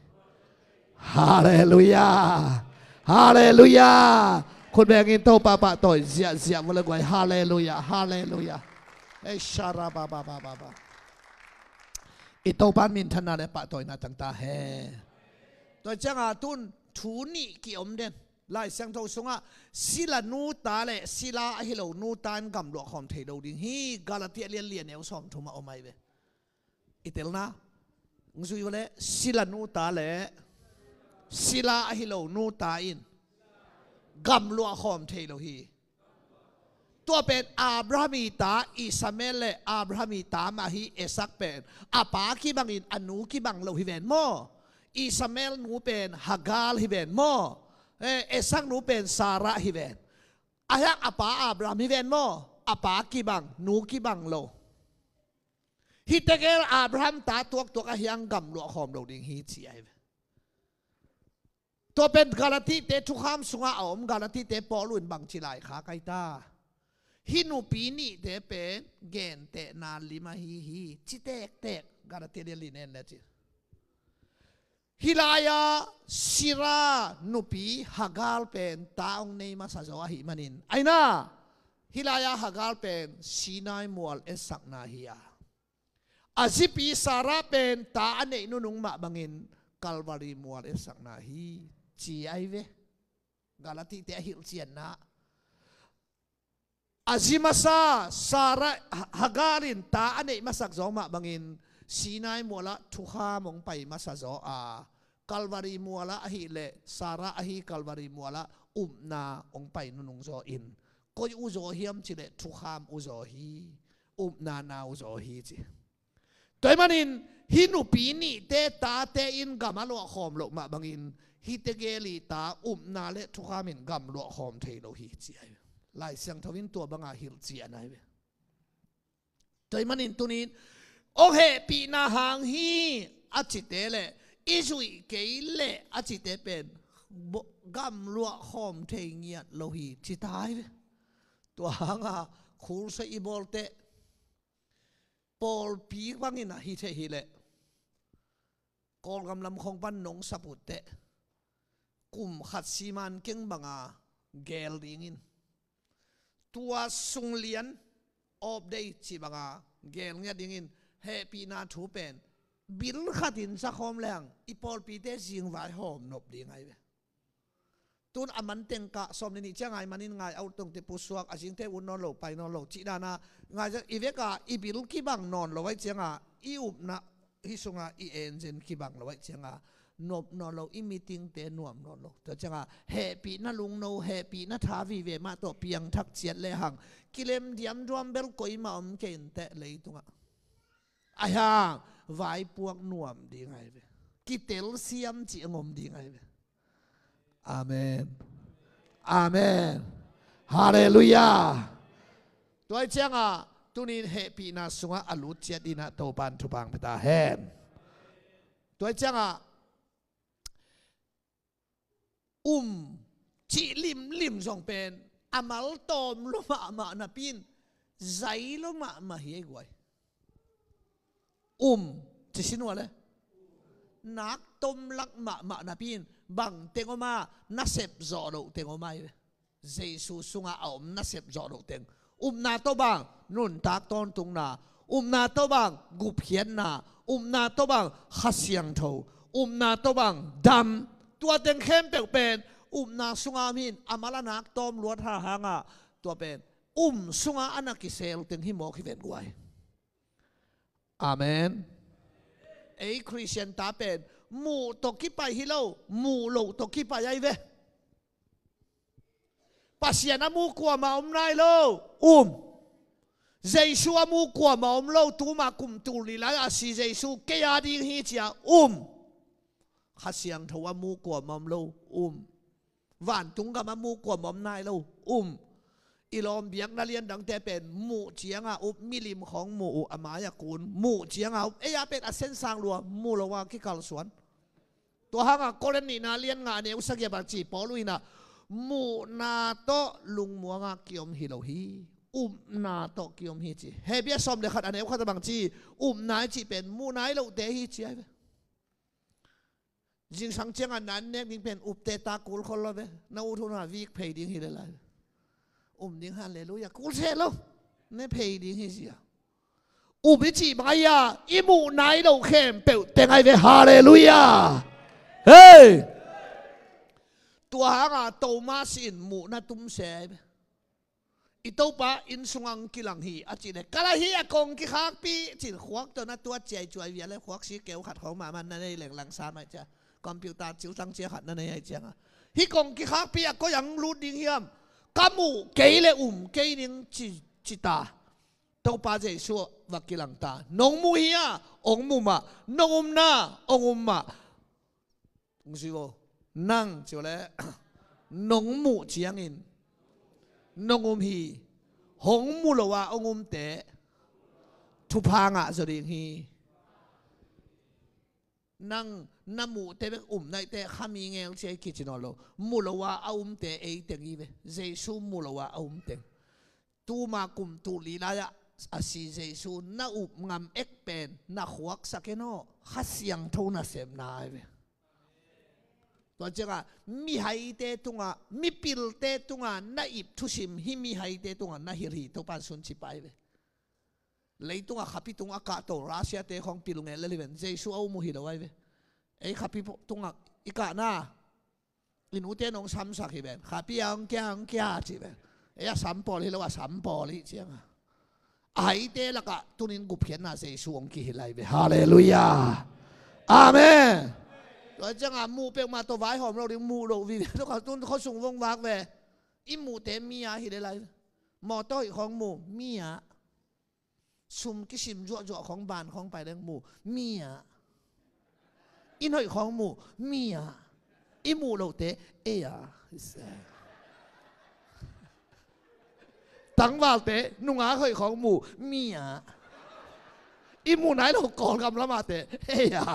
Halleluiah. Halleluiah. Khut bengin Topa pahtawi ziahziah vua le guai. Halleluiah. Halleluiah. Ei, sharababababa. I Topa minthanna le pahtawina tangta he. Tua cianga tun thu nih ki-om den. Lai Siangtho sungah sila nuta le sila ahi lo nuta in gamluah khawm thei lo ding hi. Galati a lian li a neu sawmthum a om ahi ve. I telna, ng zui vua le, sila nuta le sila ahi lo nuta in gamluah khawm thei lo hi. Tua pen Abraham i ta Ishmael le Abraham i ta mah hi. Isak pen a pa kibangin a nu kibang lo hi ven maw? Ishmael nu pen Hagar hi ven maw? Eh, Isak nu pen Sarah hi ven. A hiang a pa Abraham hi ven maw? A pa kibang, nu kibang lo. Hi tegel Abraham ta tuaktuak a hiang gamluah khawm lo ding hi ci ahi ve. Tua pen Galatite thukham sungah a om. Galatite Paul un bangci laikhak ahi ta? Hih nupi nihte pen gentehna lim ahi hi ci tektek. Galatite lian li nen le ci. Hih lai-a Sarah nupi Hagar pen ta hong nei masa zaw ahih manin, aina, hih lai-a Hagar pen Sinai mual etsakna hi a, a zipi Sarah pen ta a neih nunung mah bangin Kalvari mual etsakna hi ci ahi ve. Galatite a hilhcianna. A zi masa Sarah, Ha-, Hagar in ta a neih masak zaw mah bangin Sinai mualah thukham hong pai masa zaw a, Kalvari mualah ahileh Sarah ahi Kalvari mualah upna hong pai nunung zaw in, koi uh zaw hiam cileh thukham uh zaw hi, upna na uh zaw hi ci. Tua ahih manin hih nupi nihte tate in gam a luahkhawm loh mah bangin hih tegel i ta upna le thukham in gam luahkhawm thei lo hi ci ahi ve. Lai Siangtho in tua banga hilhcian ahi ve. Tua ahih manin tunin hong hehpihna hang hi a cite le i zuih kei leh a cite pen bo-, gam luahkhawm thei ngiat lo hi ci ta ahi ve. Tua hanga khulsei i bawlte pawlpi bangin a hi thei hileh, Kawlgam lam khong pan nong saputte kum khat siman keng banga gel dingin, Tua sunglian off day cih banga gel ngiat dingin hehpihna thu pen bil khatin zakhawm leng i pawlpite zingvai hawm nop ding ahi ve. Tun a man teng kah sawm le nih ciang ngai manin ngai auh tongte pusuak a zingte ut nawn lo pai nawn lo cih dana ngai i veka i bil kibang nawn lo ahi cianga i upna hih sunga i engine kibang lo ahi cianga nop nawn lo, i meetingte nuam nawn lo. Tua cianga hehpihna lungno, hehpihna tha vive mah tawh piangthak ciat lehang kilem diamduam bel koimah om kei inteh leitungah. Ahi hang vaipuak nuam ding ahi ve. Kitelsiam cih a ngom ding ahi ve. Amen. Amen. Halleluiah. Tua ahi cianga tunin hehpihna sungah a lut ciat dinah Topan thupha pia ta hen. Tua ahi cianga um cih limlim zong pen a mal tawm lua mahmah napi in zai lua mahmah hi ei guai. Um ci sin ua le nak tom lak mahmah napi in bang teng om a, nasep zawh loh teng om a hi ve. Jesu sungah a om nasep zawh loh teng. Upna tawh bang nuntak tawntungna, upna tawh bang gupkhiatna, upna tawh bang Kha Siangtho, upna tawh bang dam. Tua teng khempeuh pen upna sungah om hi in a mal a nak tawm luat hahangah tua pen um sungah a na kisel teng hi mawk hi ven guai. Amen. Ei Khristian ta pen muh tawh kipai hi lo, muh loh tawh kipai ahi ve. Pasian a mu kuamah om nai lo, um. Jesu a mu kuamah om lo, tuma kum tul li lai a si Jesu kei a ding hi cia, um. Kha Siangtho a mu kuamah om lo, um. Vantung gam a mu kuamah om nai lo, um. I lawm biakna lian dangte pen muh cianga up, milim khawng muh uh, a mai-a kun muh cianga up, ei a pen a sensang lua, mu lo a kikalsuan. Tua hanga Korin nihna lian nga a neu sagih a bang ci Paul uh inah muhna tawh lungmuanga kiom hi lo hi, upna tawh kiom hi ci. Hebru a sawm le khat a neu khat a bang ci, upna i cih pen muh nai lohte hi ci ahi ve. Zingsang cianga nan nek ding pen upte ta kul khol lo ve. Na ut hun a vik phei ding hi le lai. Um ding halleluiah kul se lo. Ne phei ding hi zia. Up i cih bang ahi a, i muh nai lo khempeuh teng ahi ve, halleluiah. Hei! Tua hanga Thomas in muhna tum se ahi ve. I Topa inn sungah hong kilang hi a cih le, ka la hi a kong kikhakpih cin khuak tawh na tuat ciaicuai via le khuak si keu khat khawng mahmah na nei lenglang sa mai cia. Computer ciutang cia khat na nei ahi cianga hih kong kikhakpih a koi ang lut ding hiam? Ka muh kei le um kei ning ci, ci ta. Topa Jesu va kilang ta. Nong muh hi a, ong muh mah. Nong um na, ong um mah. Ong zui vo. Nang ci vo le nong muh ciangin nong um hi. Hong mu lo a ong umte thupha ngah zaw ding hi. Nang na muhte bek um naihte khami ngel cia i kici nawn lo. Mu lo a a umte ei teng hi ve. Jesu mu lo a a um teng. Tuma kum tul li lai-ah a si Jesu na up ngam ek pen na khuaksak en aw, Kha Siangtho nasepna ahi ve. Tua ciangah mihaite tungah, mipilte tungah na ip thusim hi, mihaite tungah na hilh hi, Topan sun ci pah ahi ve. Leitungah khapi tungah a kahto Russia-te khawng pil ngel lel hi ven, Jesu a um uh hi lo ahi ve. Ei khapi tungah i kahna i nute nong samsak hi ven. Khapi a hong kia, hong kia ci ven. Ei a sam pawl hi lo, a sam pawl hi cianga a haite lakah tunin gupkhiatna Jesu hong kihilh ahi ve. Halleluiah. Amen. Tua cianga muh peuhmah tawh vaihawm lo ding, muh loh vive. Tua kha tun khuasung vong vak ve. I muhte mi a hi le lai ve. Mawtaw hoih khawng mu, mi a. Sum kisim zuahzuah khawng ban khawng pai leng mu, mi a. Inn hoih khawng mu, mi a. I muh lohte, ei a. Tangvalte nungak hoih khawng mu, mi a. I muh nai lo Kawlgam lamate, ei a.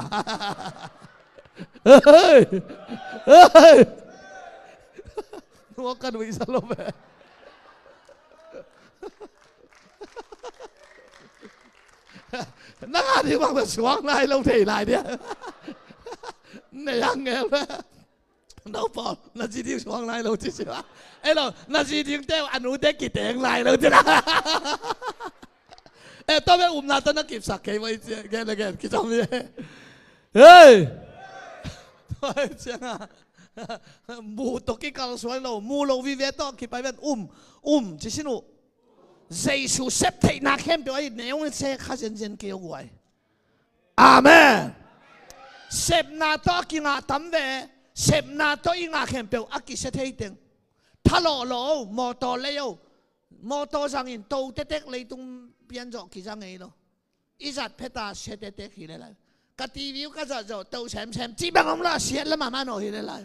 Hei! Hei! Nuak ka nuihsa lo ve. Nang a ding bang suak nai lo thei lai dia. Nei ang ngel ve. Topa, na zi ding suang lai lo ci si a. Elo, na zi dingte a nute kiteng lai lo ci la. E, tua bek upna tawh na kipsak kei ua i ci a, gen le gen kizom hi. Hei! Tua hi ciang a, mu tawh kikal suai lo, mu lo vive tawh kipai ven, um, um ci sin uh. Jesu sep theihna khempeuh ahi, neu se kha zenzen kei uh guai. Amen. Sepna tawh a kingah tam ve. Sepna tawh i ngah khempeuh a kisia thei teng. Thalawh lo, mawtaw lei o. Mawtaw zangin to tetek leitung pian zawh kiza ngei lo. I zat pheta sia tetek hi le lai. Ka T V uh ka zat zawh to semsem cih bang om lo, a siat la mahmah naw hi le lai.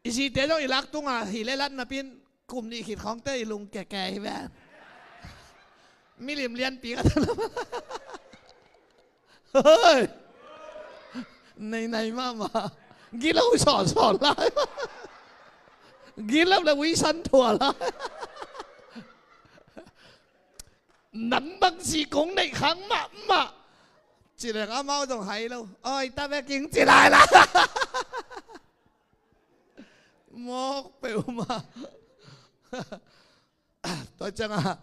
I zite zawh i lak tunga hi le lat napin kum nih khit khawngte i lung keke hi ven. Milim lianpi ka tana. Hoi. Nei nei mahmah. Gilo sawlsawl lai. Gilo le uisan thua lai. Nang bang si kong neih khang mahmah. Ci leng amau zong hai lo. Oi, ta beking ci lai lai. Mawk peuhmah. Tua ciangah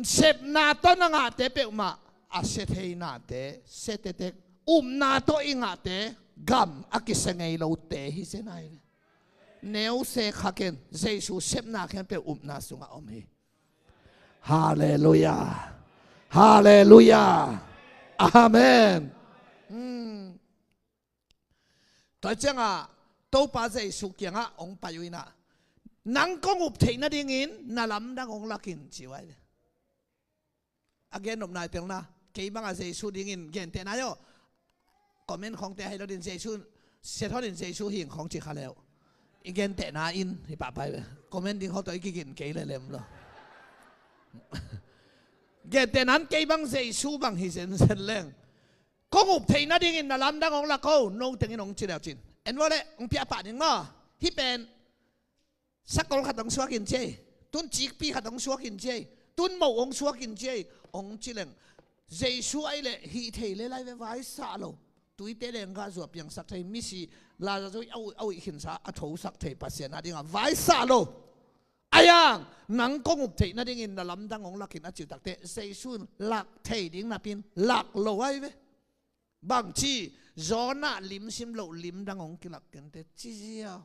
sepna tawh na ngahte peuhmah a sia thei nate, sia tetek, upna tawh i ngahte gam a kisia ngei lote hi sia nai ve. Neu se kha ken, Jesu sepna khempeuh upna sungah om hi. Halleluia. Halleluia. Amen. Hmm. Tua ciangah Topa Jesu kiangah hong pai uh inah, nang kong up theih nadingin na lamdang hong lakin ci uh ai. A gen nopna i telna, kei bangah Jesu dingin gentehna aw. Comment khawngte hai lo din Jesu, siathonin Jesu hing khawng ci kha leu. I gentehna in hi pahpai ve. Comment ding khawng tawh i kigin kei le lem lo. Gentehna in kei bang Jesu bang hi zenzen leng. Kong up theih nadingin na lamdang hong lak o, no tengin hong ci leu cin. En vawleh, hong piah pah ding maw. Hih pen sakol khat hong suakin ci ei. Tun cikpi khat hong suakin ci ei. Tun moh hong suakin ci ei. Hong ci leng. Jesu aih leh hih thei le lai ve, vaisah lo. Tuite leng gah zuah piangsak thei, misi Lazarus a uih, a uih khinsa a thosak thei Pasian a dingah vaisah lo. Aiang, nang kong up theih nadingin na lamdang hong lakin a ci uh takteh, Jesu in lak thei ding napin lak lo ai ve. Bangci, Jonah limsim loh limdang hong kilak kente ci ziau.